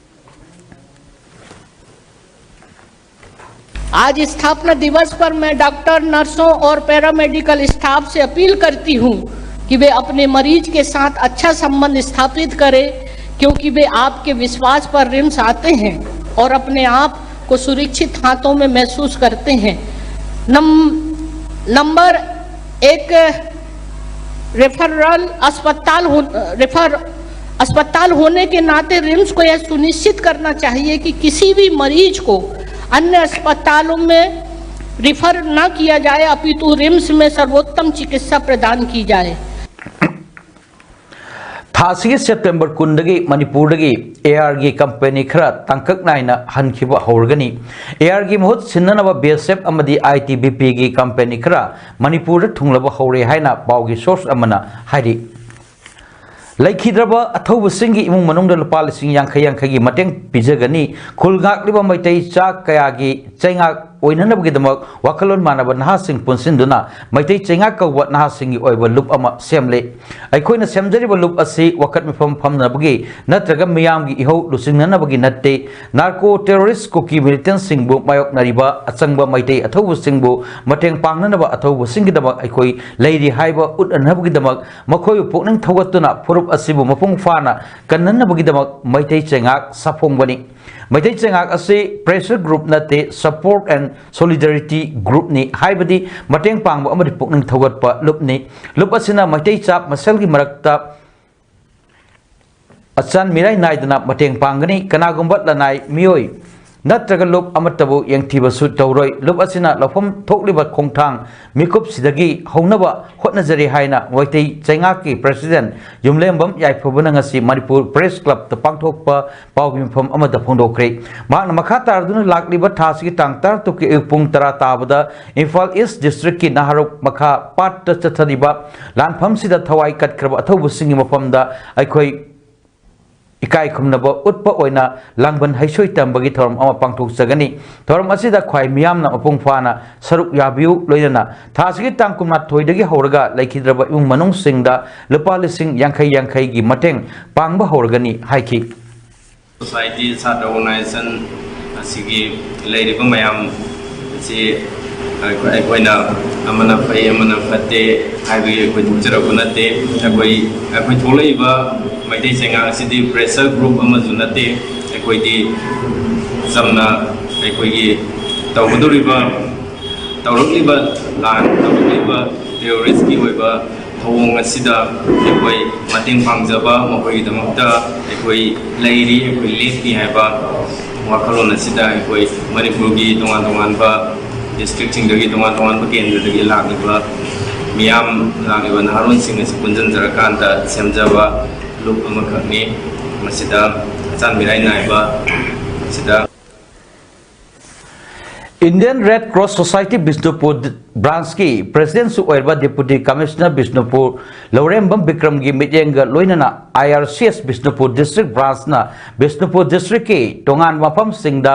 आज स्थापना दिवस पर मैं डॉक्टर, नर्सों और पैरामेडिकल स्टाफ से अपील करती हूँ कि वे अपने मरीज के साथ अच्छा संबंध स्थापित करें, क्योंकि वे आपके विश्वास पर रिम्स आते हैं और अपने आप को सुरक्षित हाथों में महसूस करते हैं। नम-, नंबर एक, रेफरल अस्पताल हो, रेफर अस्पताल होने के नाते रिम्स को यह सुनिश्चित करना चाहिए कि किसी भी मरीज को अन्य अस्पतालों में रिफर न किया जाए, अपितु रिम्स में सर्वोत्तम चिकित्सा प्रदान की जाए। ꯊꯥ ꯑꯁꯤꯒꯤ ꯁꯦꯞꯇꯦꯝꯕꯔ ꯀꯨꯟꯗꯒꯤ ꯃꯅꯤꯄꯨꯔꯗꯒꯤ ARꯒꯤ ꯀꯝꯄꯦꯅꯤ ꯈꯔ ꯇꯥꯡꯀꯛ ꯅꯥꯏꯅ ꯍꯟꯈꯤꯕ ꯍꯧꯔꯒꯅꯤ꯫ ARꯒꯤ ꯃꯍꯨꯠ ꯁꯤꯟꯅꯅꯕ BSF ꯑꯃꯗꯤ ITBPꯒꯤ ꯀꯝꯄꯦꯅꯤ ꯈꯔ ꯃꯅꯤꯄꯨꯔꯗ ꯊꯨꯡꯂꯕ ꯍꯧꯔꯦ ꯍꯥꯏꯅ ꯄꯥꯎꯒꯤ ꯁꯣꯔꯁ ꯑꯃꯅ ꯍꯥꯏꯔꯤ꯫ ꯂꯩꯈꯤꯗ꯭ꯔꯕ ꯑꯊꯧꯕꯁꯤꯡꯒꯤ ꯏꯃꯨꯡ ꯃꯅꯨꯡꯗ ꯂꯨꯄꯥ ꯂꯤꯁꯤꯡ ꯌꯥꯡꯈꯩ ꯌꯥꯡꯈꯩꯒꯤ ꯃꯇꯦꯡ ꯄꯤꯖꯒꯅꯤ꯫ ꯈꯨꯜ ꯉꯥꯛꯂꯤꯕ ꯃꯩꯇꯩ ꯆꯥꯛ ꯀꯌꯥꯒꯤ ꯆꯩꯉꯥꯛ ꯑꯣꯏꯅꯅꯕꯒꯤꯗꯃꯛ ꯋꯥꯈꯜꯂꯣꯟ ꯃꯥꯟꯅꯕ ꯅꯍꯥꯁꯤꯡ ꯄꯨꯟꯁꯤꯟꯗꯨꯅ ꯃꯩꯇꯩ ꯆꯩꯉꯥꯛ ꯀꯧꯕ ꯅꯍꯥꯁꯤꯡꯒꯤ ꯑꯣꯏꯕ ꯂꯨꯞ ꯑꯃ ꯁꯦꯝꯂꯦ꯫ ꯑꯩꯈꯣꯏꯅ ꯁꯦꯝꯖꯔꯤꯕ ꯂꯨꯞ ꯑꯁꯤ ꯋꯥꯀꯠ ꯃꯤꯐꯝ ꯐꯝꯅꯕꯒꯤ ꯅꯠꯇ꯭ꯔꯒ ꯃꯤꯌꯥꯝꯒꯤ ꯏꯍꯧ ꯂꯨꯆꯤꯡꯅꯅꯕꯒꯤ ꯅꯠꯇꯦ꯫ ꯅꯥꯔꯀꯣ ꯇꯦꯔꯣꯔꯤꯁ ꯀꯨꯀꯤ ꯃꯤꯂꯤꯇꯦꯟꯁꯤꯡꯕꯨ ꯃꯥꯌꯣꯛꯅꯔꯤꯕ ꯑꯆꯪꯕ ꯃꯩꯇꯩ ꯑꯊꯧꯕꯁꯤꯡꯕꯨ ꯃꯇꯦꯡ ꯄꯥꯡꯅꯅꯕ ꯑꯊꯧꯕꯁꯤꯡꯒꯤꯗꯃꯛ ꯑꯩꯈꯣꯏ ꯂꯩꯔꯤ ꯍꯥꯏꯕ ꯎꯠꯅꯅꯕꯒꯤꯗꯃꯛ ꯃꯈꯣꯏꯕꯨ ꯄꯨꯛꯅꯤꯡ ꯊꯧꯒꯠꯇꯨꯅ ꯐꯨꯔꯨꯞ ꯑꯁꯤꯕꯨ ꯃꯄꯨꯡ ꯐꯥꯅ ꯀꯟꯅꯅꯕꯒꯤꯗꯃꯛ ꯃꯩꯇꯩ ꯆꯩꯉꯥꯛ ꯁꯥꯐꯣꯡꯕꯅꯤ꯫ ꯃꯩꯇꯩ ꯆꯩꯉꯥꯛ ꯑꯁꯤ pressure group ꯅꯠꯇꯦ, support and solidarity groupꯅꯤ, ꯍꯥꯏꯕꯗꯤ ꯃꯇꯦꯡ ꯄꯥꯡꯕ ꯑꯃꯗꯤ ꯄꯨꯛꯅꯤꯡ ꯊꯧꯒꯠꯄ ꯂꯨꯞꯅꯤ꯫ ꯂꯨꯞ ꯑꯁꯤꯅ ꯃꯩꯇꯩ ꯆꯥꯞ ꯃꯁꯦꯜꯒꯤ ꯃꯔꯛꯇ ꯑꯆꯥꯟ ꯃꯤꯔꯥꯏ ꯅꯥꯏꯗꯅ ꯃꯇꯦꯡ ꯄꯥꯡꯒꯅꯤ꯫ ꯀꯅꯥꯒꯨꯝꯕ ꯂꯅꯥꯏ ꯃꯤꯑꯣꯏ ꯅꯠꯇ꯭ꯔꯒ ꯂꯨꯞ ꯑꯃꯠꯇꯕꯨ ꯌꯦꯡꯊꯤꯕꯁꯨ ꯇꯧꯔꯣꯏ꯫ ꯂꯨꯞ ꯑꯁꯤꯅ ꯂꯧꯐꯝ ꯊꯣꯛꯂꯤꯕ ꯈꯣꯡꯊꯥꯡ ꯃꯤꯀꯨꯞꯁꯤꯗꯒꯤ ꯍꯧꯅꯕ ꯍꯣꯠꯅꯖꯔꯤ ꯍꯥꯏꯅ ꯃꯩꯇꯩ ꯆꯩꯉꯥꯛꯀꯤ president ꯌꯨꯝꯂꯦꯝꯕꯝ ꯌꯥꯏꯐꯕꯅ ꯉꯁꯤ ꯃꯅꯤꯄꯨꯔ Press Clubꯇ ꯄꯥꯡꯊꯣꯛꯄ ꯄꯥꯎꯒꯤ ꯃꯤꯐꯝ ꯑꯃꯗ ꯐꯣꯡꯗꯣꯛꯈ꯭ꯔꯦ꯫ ꯃꯍꯥꯛꯅ ꯃꯈꯥ ꯇꯥꯔꯗꯨꯅ ꯂꯥꯛꯂꯤꯕ ꯊꯥ ꯑꯁꯤꯒꯤ ꯇꯥꯡ ꯇꯔꯥꯇꯔꯨꯛꯀꯤ ꯑꯌꯨꯛ ꯄꯨꯡ ꯇꯔꯥ ꯇꯥꯕꯗ ꯏꯝꯐꯥꯜ ꯏꯁ districtꯀꯤ ꯅꯍꯥꯔꯣꯛ ꯃꯈꯥ ꯄꯥꯠꯇ ꯆꯠꯊꯔꯤꯕ ꯂꯥꯟꯐꯝꯁꯤꯗ ꯊꯋꯥꯏ ꯀꯠꯈ꯭ꯔꯕ ꯑꯊꯧꯕꯁꯤꯡꯒꯤ ꯃꯐꯝꯗ ꯑꯩꯈꯣꯏ ꯏꯀꯥꯏ ꯈꯨꯝꯅꯕ ꯎꯠꯄ ꯑꯣꯏꯅ ꯂꯥꯡꯕꯟ ꯍꯩꯁꯣꯏ ꯇꯝꯕꯒꯤ ꯊꯧꯔꯝ ꯑꯃ ꯄꯥꯡꯊꯣꯛꯆꯒꯅꯤ꯫ ꯊꯧꯔꯝ ꯑꯁꯤꯗ ꯈ꯭ꯋꯥꯏ ꯃꯤꯌꯥꯝꯅ ꯃꯄꯨꯡ ꯐꯥꯅ ꯁꯔꯨꯛ ꯌꯥꯕꯤꯌꯨ꯫ ꯂꯣꯏꯅꯅ ꯊꯥ ꯑꯁꯤꯒꯤ ꯇꯥꯡ ꯀꯨꯟꯃꯥꯊꯣꯏꯗꯒꯤ ꯍꯧꯔꯒ ꯂꯩꯈꯤꯗ꯭ꯔꯕ ꯏꯃꯨꯡ ꯃꯅꯨꯡꯁꯤꯡꯗ ꯂꯨꯄꯥ ꯂꯤꯁꯤꯡ ꯌꯥꯡꯈꯩ ꯌꯥꯡꯈꯩꯒꯤ ꯃꯇꯦꯡ ꯄꯥꯡꯕ ꯍꯧꯔꯒꯅꯤ ꯍꯥꯏꯈꯤ꯫ Society ꯁꯥꯇ꯭ꯔ organization ꯑꯁꯤꯒꯤ ꯂꯩꯔꯤꯕ ꯃꯌꯥꯝ ꯑꯁꯤ ꯑꯩꯈꯣꯏ-, ꯑꯩꯈꯣꯏꯅ ꯑꯃꯅ ꯐꯩ ꯑꯃꯅ ꯐꯠꯇꯦ ꯍꯥꯏꯕꯒꯤ ꯑꯩꯈꯣꯏ ꯊꯣꯛꯆꯔꯛꯄ ꯅꯠꯇꯦ꯫ ꯑꯩꯈꯣꯏ, ꯑꯩꯈꯣꯏ ꯊꯣꯛꯂꯛꯏꯕ ꯃꯩꯇꯩ ꯆꯩꯉꯥꯛ ꯑꯁꯤꯗꯤ pressure group ꯑꯃꯁꯨ ꯅꯠꯇꯦ꯫ ꯑꯩꯈꯣꯏꯗꯤ ꯆꯝꯅ ꯑꯩꯈꯣꯏꯒꯤ ꯇꯧꯒꯗꯧꯔꯤꯕ, ꯇꯧꯔꯛꯂꯤꯕ ꯂꯥꯟ, ꯇꯧꯔꯛꯂꯤꯕ terroristꯀꯤ ꯑꯣꯏꯕ ꯊꯧꯑꯣꯡ ꯑꯁꯤꯗ ꯑꯩꯈꯣꯏ ꯃꯇꯦꯡ ꯄꯥꯡꯖꯕ, ꯃꯈꯣꯏꯒꯤꯗꯃꯛꯇ ꯑꯩꯈꯣꯏ ꯂꯩꯔꯤ, ꯑꯩꯈꯣꯏ ꯂꯦꯞꯄꯤ ꯍꯥꯏꯕ ꯋꯥꯈꯜꯂꯣꯟ ꯑꯁꯤꯗ ꯑꯩꯈꯣꯏ ꯃꯅꯤꯄꯨꯔꯒꯤ ꯇꯣꯉꯥꯟ ꯇꯣꯉꯥꯟꯕ districtꯁꯤꯡꯗꯒꯤ, ꯇꯣꯉꯥꯟ ꯇꯣꯉꯥꯟꯕ ꯀꯦꯟꯗ꯭ꯔꯗꯒꯤ ꯂꯥꯛꯂꯤꯕ ꯃꯤꯌꯥꯝ, ꯂꯥꯛꯂꯤꯕ ꯅꯍꯥꯔꯣꯜꯁꯤꯡ ꯑꯁꯤ ꯄꯨꯟꯁꯤꯟꯖꯔꯀꯥꯟꯗ ꯁꯦꯝꯖꯕ ꯂꯨꯞ ꯑꯃꯈꯛꯅꯤ꯫ ꯃꯁꯤꯗ ꯍꯛꯆꯥꯡ ꯃꯤꯔꯥꯏ ꯅꯥꯏꯕ ꯑꯁꯤꯗ Indian Red Cross Society Bishnupur ꯕ꯭ꯔꯥꯟꯁꯀꯤ ꯄ꯭ꯔꯦꯁꯤꯗꯦꯟꯁꯨ ꯑꯣꯏꯔꯕ ꯗꯦꯄꯨꯇꯤ ꯀꯃꯤꯁꯅꯔ ꯕꯤꯁꯅꯨꯄꯨꯔ ꯂꯧꯔꯦꯝꯕꯝ ꯕꯤꯀ꯭ꯔꯝꯒꯤ ꯃꯤꯠꯌꯦꯡꯒ ꯂꯣꯏꯅꯅ I R C S Bishnupur district ꯕ꯭ꯔꯥꯟꯁꯅ ꯕꯤꯁꯅꯨꯄꯨꯔ ꯗꯤꯁꯇ꯭ꯔꯤꯛꯀꯤ ꯇꯣꯉꯥꯟꯕ ꯃꯐꯝꯁꯤꯡꯗ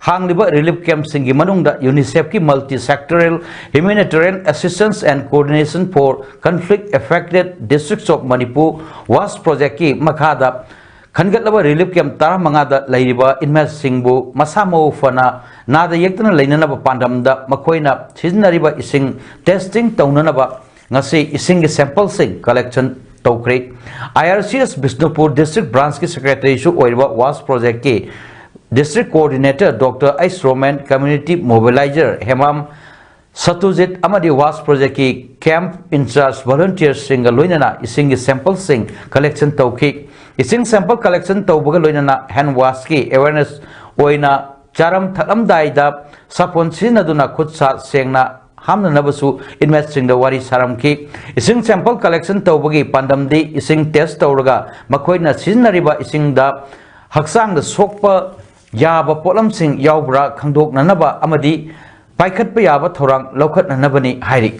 ꯍꯥꯡꯂꯤꯕ ꯔꯤꯂꯤꯐ ꯀꯦꯝꯞꯁꯤꯡꯒꯤ ꯃꯅꯨꯡꯗ ꯌꯨꯅꯤꯁꯦꯐꯀꯤ Multi Sectoral Humanitarian Assistance and Coordination for Conflict Affected Districts of Manipur WASH ꯄ꯭ꯔꯣꯖꯦꯛꯀꯤ ꯃꯈꯥꯗ ꯈꯟꯒꯠꯂꯕ ꯔꯤꯂꯤꯐ ꯀꯦꯝꯞ ꯇꯔꯥꯃꯉꯥꯗ ꯂꯩꯔꯤꯕ ꯏꯟꯃꯦꯠꯁꯤꯡꯕꯨ ꯃꯁꯥ ꯃꯎ ꯐꯅ ꯅꯥꯗ ꯌꯦꯛꯇꯅ ꯂꯩꯅꯅꯕ ꯄꯥꯟꯗꯝꯗ ꯃꯈꯣꯏꯅ ꯁꯤꯖꯤꯟꯅꯔꯤꯕ ꯏꯁꯤꯡ ꯇꯦꯁꯇꯤꯡ ꯇꯧꯅꯅꯕ ꯉꯁꯤ ꯏꯁꯤꯡꯒꯤ ꯁꯦꯝꯄꯜꯁꯤꯡ ꯀꯂꯦꯛꯁꯟ ꯇꯧꯈ꯭ꯔꯦ꯫ ꯑꯥꯏ R C S Bishnupur district ꯕ꯭ꯔꯥꯟꯁꯀꯤ ꯁꯦꯀ꯭ꯔꯦꯇꯔꯤꯁꯨ ꯑꯣꯏꯔꯤꯕ ꯋꯥꯁ ꯄ꯭ꯔꯣꯖꯦꯛꯀꯤ ꯗꯤꯁꯇ꯭ꯔꯤꯛ ꯀꯣꯑꯣꯔꯗꯤꯅꯦꯇꯔ ꯗꯣꯛꯇꯔ ꯑꯩꯁ ꯔꯣꯃꯦꯟ, ꯀꯝꯃ꯭ꯌꯨꯅꯤꯇꯤ ꯃꯣꯕꯤꯂꯥꯏꯖꯔ ꯍꯦꯃꯥꯝ ꯁꯇꯨꯖꯤꯠ ꯑꯃꯗꯤ ꯋꯥꯁ ꯄ꯭ꯔꯣꯖꯦꯛꯀꯤ ꯀꯦꯝꯞ ꯏꯟꯆꯥꯔꯖ ꯚꯣꯂꯨꯟꯇꯤꯌꯔꯁꯤꯡꯒ ꯂꯣꯏꯅꯅ ꯏꯁꯤꯡꯒꯤ ꯁꯦꯝꯄꯜꯁꯤꯡ ꯀꯂꯦꯛꯁꯟ ꯇꯧꯈꯤ꯫ ꯏꯁꯤꯡ ꯁꯦꯝꯄꯜ ꯀꯂꯦꯛꯁꯟ ꯇꯧꯕꯒ ꯂꯣꯏꯅꯅ ꯍꯦꯟ ꯋꯥꯁꯀꯤ ꯑꯦꯋꯦꯔꯅꯦꯁ ꯑꯣꯏꯅ ꯆꯥꯔꯝ ꯊꯛꯂꯝꯗꯥꯏꯗ ꯁꯥꯄꯣꯟ ꯁꯤꯖꯤꯟꯅꯗꯨꯅ ꯈꯨꯠ ꯁꯥ ꯁꯦꯡꯅ ꯍꯥꯝꯅꯅꯕꯁꯨ ꯏꯟꯃꯦꯠꯁꯤꯡꯗ ꯋꯥꯔꯤ ꯁꯥꯔꯝꯈꯤ꯫ ꯏꯁꯤꯡ ꯁꯦꯝꯄꯜ ꯀꯂꯦꯛꯁꯟ ꯇꯧꯕꯒꯤ ꯄꯥꯟꯗꯝꯗꯤ ꯏꯁꯤꯡ ꯇꯦꯁ ꯇꯧꯔꯒ ꯃꯈꯣꯏꯅ ꯁꯤꯖꯤꯟꯅꯔꯤꯕ ꯏꯁꯤꯡꯗ ꯍꯛꯆꯥꯡꯗ ꯁꯣꯛꯄ ꯌꯥꯕ ꯄꯣꯠꯂꯝꯁꯤꯡ ꯌꯥꯎꯕ꯭ꯔꯥ ꯈꯪꯗꯣꯛꯅꯅꯕ ꯑꯃꯗꯤ ꯄꯥꯏꯈꯠꯄ ꯌꯥꯕ ꯊꯧꯔꯥꯡ ꯂꯧꯈꯠꯅꯅꯕꯅꯤ ꯍꯥꯏꯔꯤ꯫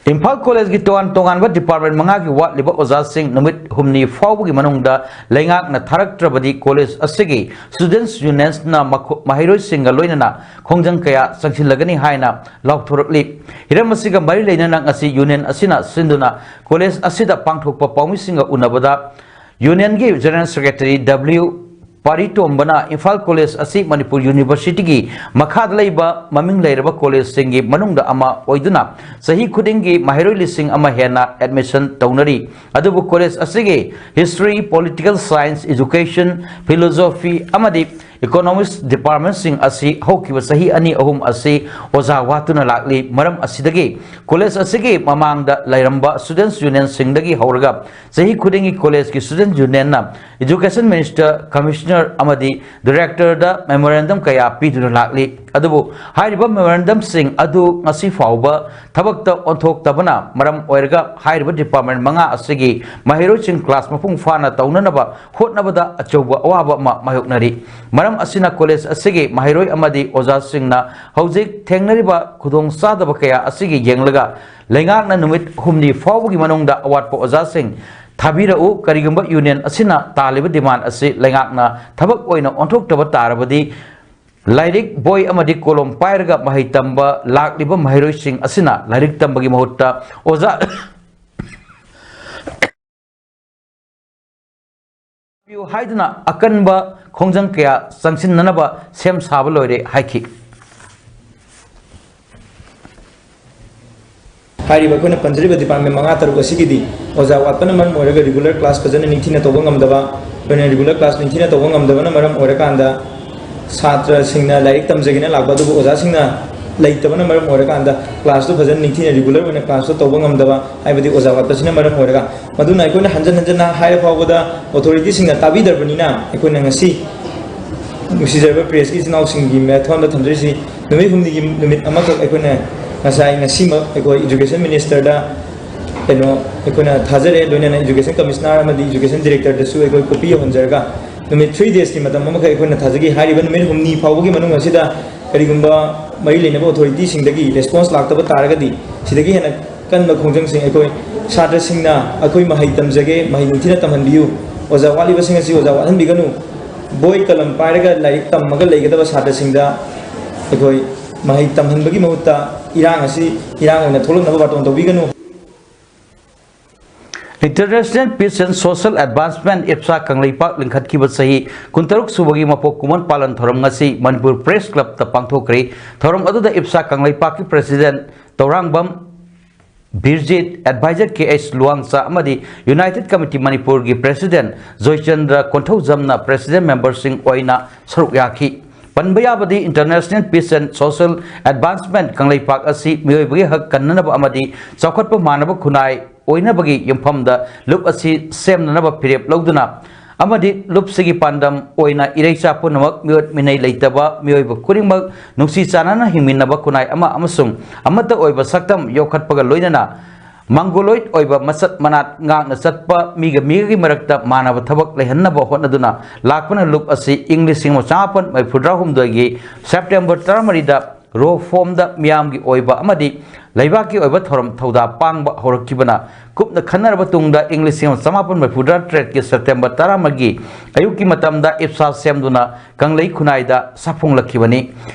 ꯏꯝꯐꯥꯜ ꯀꯣꯂꯦꯖꯀꯤ ꯇꯣꯉꯥꯟ ꯇꯣꯉꯥꯟꯕ ꯗꯤꯄꯥꯔꯠꯃꯦꯟ ꯃꯉꯥꯒꯤ ꯋꯥꯠꯂꯤꯕ ꯑꯣꯖꯥꯁꯤꯡ ꯅꯨꯃꯤꯠ ꯍꯨꯝꯅꯤ ꯐꯥꯎꯕꯒꯤ ꯃꯅꯨꯡꯗ ꯂꯩꯉꯥꯛꯅ ꯊꯥꯔꯛꯇ꯭ꯔꯕꯗꯤ ꯀꯣꯂꯦꯖ ꯑꯁꯤꯒꯤ ꯁ꯭ꯇꯨꯗꯦꯟꯠꯁ ꯌꯨꯅꯤꯌꯟꯁꯅ ꯃꯈꯣ-, ꯃꯍꯩꯔꯣꯏꯁꯤꯡꯒ ꯂꯣꯏꯅꯅ ꯈꯣꯡꯖꯪ ꯀꯌꯥ ꯆꯪꯁꯤꯜꯂꯒꯅꯤ ꯍꯥꯏꯅ ꯂꯥꯎꯊꯣꯔꯛꯂꯤ꯫ ꯍꯤꯔꯝ ꯑꯁꯤꯒ ꯃꯔꯤ ꯂꯩꯅꯅ ꯉꯁꯤ ꯌꯨꯅꯤꯌꯟ ꯑꯁꯤꯅ ꯁꯤꯟꯗꯨꯅ ꯀꯣꯂꯦꯖ ꯑꯁꯤꯗ ꯄꯥꯡꯊꯣꯛꯄ ꯄꯥꯎꯃꯤꯁꯤꯡꯒ ꯎꯅꯕꯗ ꯌꯨꯅꯤꯌꯟꯒꯤ ꯖꯦꯅꯔꯦꯜ ꯁꯦꯀ꯭ꯔꯦꯇꯔꯤ ꯗꯕ꯭ꯂꯤꯎ ꯄꯥꯔꯤꯇꯣꯝꯕꯅ ꯏꯝꯐꯥꯜ ꯀꯣꯂꯦꯖ ꯑꯁꯤ ꯃꯅꯤꯄꯨꯔ ꯌꯨꯅꯤꯚꯔꯁꯤꯇꯤꯒꯤ ꯃꯈꯥꯗ ꯂꯩꯕ ꯃꯃꯤꯡ ꯂꯩꯔꯕ ꯀꯣꯂꯦꯖꯁꯤꯡꯒꯤ ꯃꯅꯨꯡꯗ ꯑꯃ ꯑꯣꯏꯗꯨꯅ ꯆꯍꯤ ꯈꯨꯗꯤꯡꯒꯤ ꯃꯍꯩꯔꯣꯏ ꯂꯤꯁꯤꯡ ꯑꯃ ꯍꯦꯟꯅ ꯑꯦꯗꯃꯤꯁꯟ ꯇꯧꯅꯔꯤ꯫ ꯑꯗꯨꯕꯨ ꯀꯣꯂꯦꯖ ꯑꯁꯤꯒꯤ history, political science, education, philosophy ꯑꯃꯗꯤ ꯏꯀꯣꯅꯣꯃꯤꯛꯁ ꯗꯤꯄꯥꯔꯠꯃꯦꯟꯠꯁꯤꯡ ꯑꯁꯤ ꯍꯧꯈꯤꯕ ꯆꯍꯤ ꯑꯅꯤ ꯑꯍꯨꯝ ꯑꯁꯤ ꯑꯣꯖꯥ ꯋꯥꯠꯇꯨꯅ ꯂꯥꯛꯂꯤ꯫ ꯃꯔꯝ ꯑꯁꯤꯗꯒꯤ ꯀꯣꯂꯦꯖ ꯑꯁꯤꯒꯤ ꯃꯃꯥꯡꯗ ꯂꯩꯔꯝꯕ ꯁ꯭ꯇꯨꯗꯦꯟꯠꯁ ꯌꯨꯅꯤꯌꯟꯁꯤꯡꯗꯒꯤ ꯍꯧꯔꯒ ꯆꯍꯤ ꯈꯨꯗꯤꯡꯒꯤ ꯀꯣꯂꯦꯖꯀꯤ ꯁ꯭ꯇꯨꯗꯦꯟꯠ ꯌꯨꯅꯤꯌꯟꯅ ꯏꯖꯨꯀꯦꯁꯟ ꯃꯤꯅꯤꯁꯇꯔ, ꯀꯃꯤꯁꯅꯔ ꯑꯃꯗꯤ ꯗꯤꯔꯦꯛꯇꯔꯗ ꯃꯦꯃꯣꯔꯦꯟꯗꯝ ꯀꯌꯥ ꯄꯤꯗꯨꯅ ꯂꯥꯛꯂꯤ꯫ ꯑꯗꯨꯕꯨ ꯍꯥꯏꯔꯤꯕ memorandumꯁꯤꯡ ꯑꯗꯨ ꯉꯁꯤ ꯐꯥꯎꯕ ꯊꯕꯛꯇ ꯑꯣꯟꯊꯣꯛꯇꯕꯅ ꯃꯔꯝ ꯑꯣꯏꯔꯒ ꯍꯥꯏꯔꯤꯕ department ꯃꯉꯥ ꯑꯁꯤꯒꯤ ꯃꯍꯩꯔꯣꯏꯁꯤꯡ class ꯃꯄꯨꯡ ꯐꯥꯅ ꯇꯧꯅꯅꯕ ꯍꯣꯠꯅꯕꯗ ꯑꯆꯧꯕ ꯑꯋꯥꯕ ꯑꯃ ꯃꯥꯌꯣꯛꯅꯔꯤ꯫ ꯃꯔꯝ ꯑꯁꯤꯅ college ꯑꯁꯤꯒꯤ ꯃꯍꯩꯔꯣꯏ ꯑꯃꯗꯤ ꯑꯣꯖꯥꯁꯤꯡꯅ ꯍꯧꯖꯤꯛ ꯊꯦꯡꯅꯔꯤꯕ ꯈꯨꯗꯣꯡꯆꯥꯗꯕ ꯀꯌꯥ ꯑꯁꯤꯒꯤ ꯌꯦꯡꯂꯒ ꯂꯩꯉꯥꯛꯅ ꯅꯨꯃꯤꯠ ꯍꯨꯝꯅꯤ ꯐꯥꯎꯕꯒꯤ ꯃꯅꯨꯡꯗ ꯑꯋꯥꯠꯄ ꯑꯣꯖꯥꯁꯤꯡ ꯊꯥꯕꯤꯔꯛꯎ꯫ ꯀꯔꯤꯒꯨꯝꯕ union ꯑꯁꯤꯅ ꯇꯥꯜꯂꯤꯕ demand ꯑꯁꯤ ꯂꯩꯉꯥꯛꯅ ꯊꯕꯛ ꯑꯣꯏꯅ ꯑꯣꯟꯊꯣꯛꯇꯕ ꯇꯥꯔꯕꯗꯤ ꯂꯥꯏꯔꯤꯛ, ꯕꯣꯏ ꯑꯃꯗꯤ ꯀꯣꯂꯣꯝ ꯄꯥꯏꯔꯒ ꯃꯍꯩ ꯇꯝꯕ ꯂꯥꯛꯂꯤꯕ ꯃꯍꯩꯔꯣꯏꯁꯤꯡ ꯑꯁꯤꯅ ꯂꯥꯏꯔꯤꯛ ꯇꯝꯕꯒꯤ ꯃꯍꯨꯠꯇ ꯑꯣꯖꯥ ꯄꯤꯌꯨ ꯍꯥꯏꯗꯨꯅ ꯑꯀꯟꯕ ꯈꯣꯡꯖꯪ ꯀꯌꯥ ꯆꯪꯁꯤꯟꯅꯅꯕ ꯁꯦꯝ ꯁꯥꯕ ꯂꯣꯏꯔꯦ ꯍꯥꯏꯈꯤ꯫ ꯍꯥꯏꯔꯤꯕ ꯑꯩꯈꯣꯏꯅ ꯄꯟꯖꯔꯤꯕ department ꯃꯉꯥ ꯇꯔꯨꯛ ꯑꯁꯤꯒꯤꯗꯤ ꯑꯣꯖꯥ ꯋꯥꯠꯄꯅ ꯃꯔꯝ ꯑꯣꯏꯔꯒ regular class ꯐꯖꯅ ꯅꯤꯡꯊꯤꯅ ꯇꯧꯕ ꯉꯝꯗꯕ, ꯑꯩꯈꯣꯏꯅ regular class ꯅꯤꯡꯊꯤꯅ ꯇꯧꯕ ꯉꯝꯗꯕꯅ ꯃꯔꯝ ꯑꯣꯏꯔꯀꯥꯟꯗ ꯁꯥꯇ꯭ꯔꯁꯤꯡꯅ ꯂꯥꯏꯔꯤꯛ ꯇꯝꯖꯒꯦꯅ ꯂꯥꯛꯄ ꯑꯗꯨꯕꯨ ꯑꯣꯖꯥꯁꯤꯡꯅ ꯂꯩꯇꯕꯅ ꯃꯔꯝ ꯑꯣꯏꯔꯀꯥꯟꯗ classꯇꯨ ꯐꯖꯅ ꯅꯤꯡꯊꯤꯅ regular ꯑꯣꯏꯅ classꯇꯨ ꯇꯧꯕ ꯉꯝꯗꯕ, ꯍꯥꯏꯕꯗꯤ ꯑꯣꯖꯥ ꯋꯥꯠꯄꯁꯤꯅ ꯃꯔꯝ ꯑꯣꯏꯔꯒ꯫ ꯃꯗꯨꯅ ꯑꯩꯈꯣꯏꯅ ꯍꯟꯖꯟ ꯍꯟꯖꯟꯅ ꯍꯥꯏꯔ ꯐꯥꯎꯕꯗ authorityꯁꯤꯡꯅ ꯇꯥꯕꯤꯗ꯭ꯔꯕꯅꯤꯅ ꯑꯩꯈꯣꯏꯅ ꯉꯁꯤ ꯅꯨꯡꯁꯤꯖꯔꯕ pressꯀꯤ ꯏꯆꯤꯟ ꯏꯅꯥꯎꯁꯤꯡꯒꯤ ꯃꯊꯣꯟꯗ ꯊꯝꯖꯔꯤꯁꯤ, ꯅꯨꯃꯤꯠ ꯍꯨꯝꯅꯤꯒꯤ ꯅꯨꯃꯤꯠ ꯑꯃꯈꯛ ꯑꯩꯈꯣꯏꯅ ꯉꯁꯥꯏ ꯉꯁꯤꯃꯛ ꯑꯩꯈꯣꯏ education ministerꯗ ꯀꯩꯅꯣ ꯑꯩꯈꯣꯏꯅ ꯊꯥꯖꯔꯦ, ꯂꯣꯏꯅꯅ education commissioner ꯑꯃꯗꯤ education directorꯗꯁꯨ ꯑꯩꯈꯣꯏ copy ꯌꯧꯍꯟꯖꯔꯒ ꯅꯨꯃꯤꯠ three daysꯀꯤ ꯃꯇꯝ ꯑꯃꯈꯛ ꯑꯩꯈꯣꯏꯅ ꯊꯥꯖꯈꯤ꯫ ꯍꯥꯏꯔꯤꯕ ꯅꯨꯃꯤꯠ ꯍꯨꯝꯅꯤ ꯐꯥꯎꯕꯒꯤ ꯃꯅꯨꯡ ꯑꯁꯤꯗ ꯀꯔꯤꯒꯨꯝꯕ ꯃꯔꯤ ꯂꯩꯅꯕ authorityꯁꯤꯡꯗꯒꯤ response ꯂꯥꯛꯇꯕ ꯇꯥꯔꯒꯗꯤ ꯁꯤꯗꯒꯤ ꯍꯦꯟꯅ ꯀꯟꯕ ꯈꯣꯡꯖꯪꯁꯤꯡ ꯑꯩꯈꯣꯏ ꯁꯥꯇ꯭ꯔꯁꯤꯡꯅ ꯑꯩꯈꯣꯏ ꯃꯍꯩ ꯇꯝꯖꯒꯦ, ꯃꯍꯩ ꯅꯤꯡꯊꯤꯅ ꯇꯝꯍꯟꯕꯤꯌꯨ, ꯑꯣꯖꯥ ꯋꯥꯠꯂꯤꯕꯁꯤꯡ ꯑꯁꯤ ꯑꯣꯖꯥ ꯋꯥꯠꯍꯟꯕꯤꯒꯅꯨ, ꯕꯣꯏ ꯀꯂꯝ ꯄꯥꯏꯔꯒ ꯂꯥꯏꯔꯤꯛ ꯇꯝꯃꯒ ꯂꯩꯒꯗꯕ ꯁꯥꯇ꯭ꯔꯁꯤꯡꯗ ꯑꯩꯈꯣꯏ ꯃꯍꯩ ꯇꯝꯍꯟꯕꯒꯤ ꯃꯍꯨꯠꯇ ꯏꯔꯥꯡ ꯑꯁꯤ ꯏꯔꯥꯡ ꯑꯣꯏꯅ ꯊꯣꯛꯂꯛꯅꯕ ꯕꯥꯔꯇꯣꯟ ꯇꯧꯕꯤꯒꯅꯨ꯫ International Peace and Social Advancement, IPSA, Kangleipak ꯂꯤꯡꯈꯠꯈꯤꯕ ꯆꯍꯤ ꯀꯨꯟꯇꯔꯨꯛ ꯁꯨꯕꯒꯤ ꯃꯄꯣꯛ ꯀꯨꯝꯑꯣꯟ ꯄꯥꯂꯟ ꯊꯧꯔꯝ ꯉꯁꯤ ꯃꯅꯤꯄꯨꯔ Press Clubꯇ ꯄꯥꯡꯊꯣꯛꯈ꯭ꯔꯦ꯫ ꯊꯧꯔꯝ ꯑꯗꯨꯗ IPSA ꯀꯪꯂꯩꯄꯥꯛꯀꯤ President ꯇꯧꯔꯥꯡꯕꯝ ꯕꯤꯔꯖꯤꯠ, Advisor ꯀꯦ ꯑꯩꯆ ꯂꯨꯋꯥꯡꯆꯥ ꯑꯃꯗꯤ United Committee ꯃꯅꯤꯄꯨꯔꯒꯤ President ꯖꯣꯏꯆꯟꯗ꯭ꯔ ꯀꯣꯟꯊꯧꯖꯝꯅ President memberꯁꯤꯡ ꯑꯣꯏꯅ ꯁꯔꯨꯛ ꯌꯥꯈꯤ꯫ ꯄꯟꯕ ꯌꯥꯕꯗꯤ International Peace and Social Advancement Kangleipak ꯑꯁꯤ ꯃꯤꯑꯣꯏꯕꯒꯤ ꯍꯛ ꯀꯟꯅꯅꯕ ꯑꯃꯗꯤ ꯆꯥꯎꯈꯠꯄ ꯃꯥꯟꯅꯕ ꯈꯨꯟꯅꯥꯏ ꯑꯣꯏꯅꯕꯒꯤ ꯌꯨꯝꯐꯝꯗ ꯂꯨꯞ ꯑꯁꯤ ꯁꯦꯝꯅꯅꯕ ꯐꯤꯔꯦꯞ ꯂꯧꯗꯨꯅ ꯑꯃꯗꯤ ꯂꯨꯞꯁꯤꯒꯤ ꯄꯥꯟꯗꯝ ꯑꯣꯏꯅ ꯏꯔꯩꯆꯥ ꯄꯨꯝꯅꯃꯛ ꯃꯤꯑꯣꯠ ꯃꯤꯅꯩ ꯂꯩꯇꯕ, ꯃꯤꯑꯣꯏꯕ ꯈꯨꯗꯤꯡꯃꯛ ꯅꯨꯡꯁꯤ ꯆꯥꯟꯅꯅ ꯍꯤꯡꯃꯤꯟꯅꯕ ꯈꯨꯟꯅꯥꯏ ꯑꯃ ꯑꯃꯁꯨꯡ ꯑꯃꯠꯇ ꯑꯣꯏꯕ ꯁꯛꯇꯝ ꯌꯣꯛꯈꯠꯄꯒ ꯂꯣꯏꯅꯅ ꯃꯪꯒꯣꯂꯣꯏꯗ ꯑꯣꯏꯕ ꯃꯆꯠ ꯃꯅꯥꯠ ꯉꯥꯛꯅ ꯆꯠꯄ, ꯃꯤꯒ ꯃꯤꯒꯒꯤ ꯃꯔꯛꯇ ꯃꯥꯟꯅꯕ ꯊꯕꯛ ꯂꯩꯍꯟꯅꯕ ꯍꯣꯠꯅꯗꯨꯅ ꯂꯥꯛꯄꯅ ꯂꯨꯞ ꯑꯁꯤ ꯏꯪ ꯂꯤꯁꯤꯡ ꯑꯃ ꯆꯥꯃꯥꯄꯟ ꯃꯔꯤꯐꯨꯇꯔꯥꯍꯨꯝꯗꯣꯏꯒꯤ ꯁꯦꯞꯇꯦꯝꯕꯔ ꯇꯔꯥꯃꯔꯤꯗ ꯔꯣ ꯐꯣꯝꯗ ꯃꯤꯌꯥꯝꯒꯤ ꯑꯣꯏꯕ ꯑꯃꯗꯤ ꯂꯩꯕꯥꯛꯀꯤ ꯑꯣꯏꯕ ꯊꯧꯔꯝ ꯊꯧꯗꯥ ꯄꯥꯡꯕ ꯍꯧꯔꯛꯈꯤꯕꯅ ꯀꯨꯞꯅ ꯈꯟꯅꯔꯕ ꯇꯨꯡꯗ ꯏꯪ ꯂꯤꯁꯤꯡ ꯑꯃ ꯆꯥꯃꯥꯄꯟ ꯃꯔꯤꯐꯨꯇꯔꯥ ꯇꯔꯦꯠꯀꯤ ꯁꯦꯞꯇꯦꯝꯕꯔ ꯇꯔꯥꯃꯔꯤꯒꯤ ꯑꯌꯨꯛꯀꯤ ꯃꯇꯝꯗ ꯏꯞꯁꯥ ꯁꯦꯝꯗꯨꯅ ꯀꯪꯂꯩ ꯈꯨꯟꯅꯥꯏꯗ ꯁꯥꯐꯣꯡꯂꯛꯈꯤꯕꯅꯤ꯫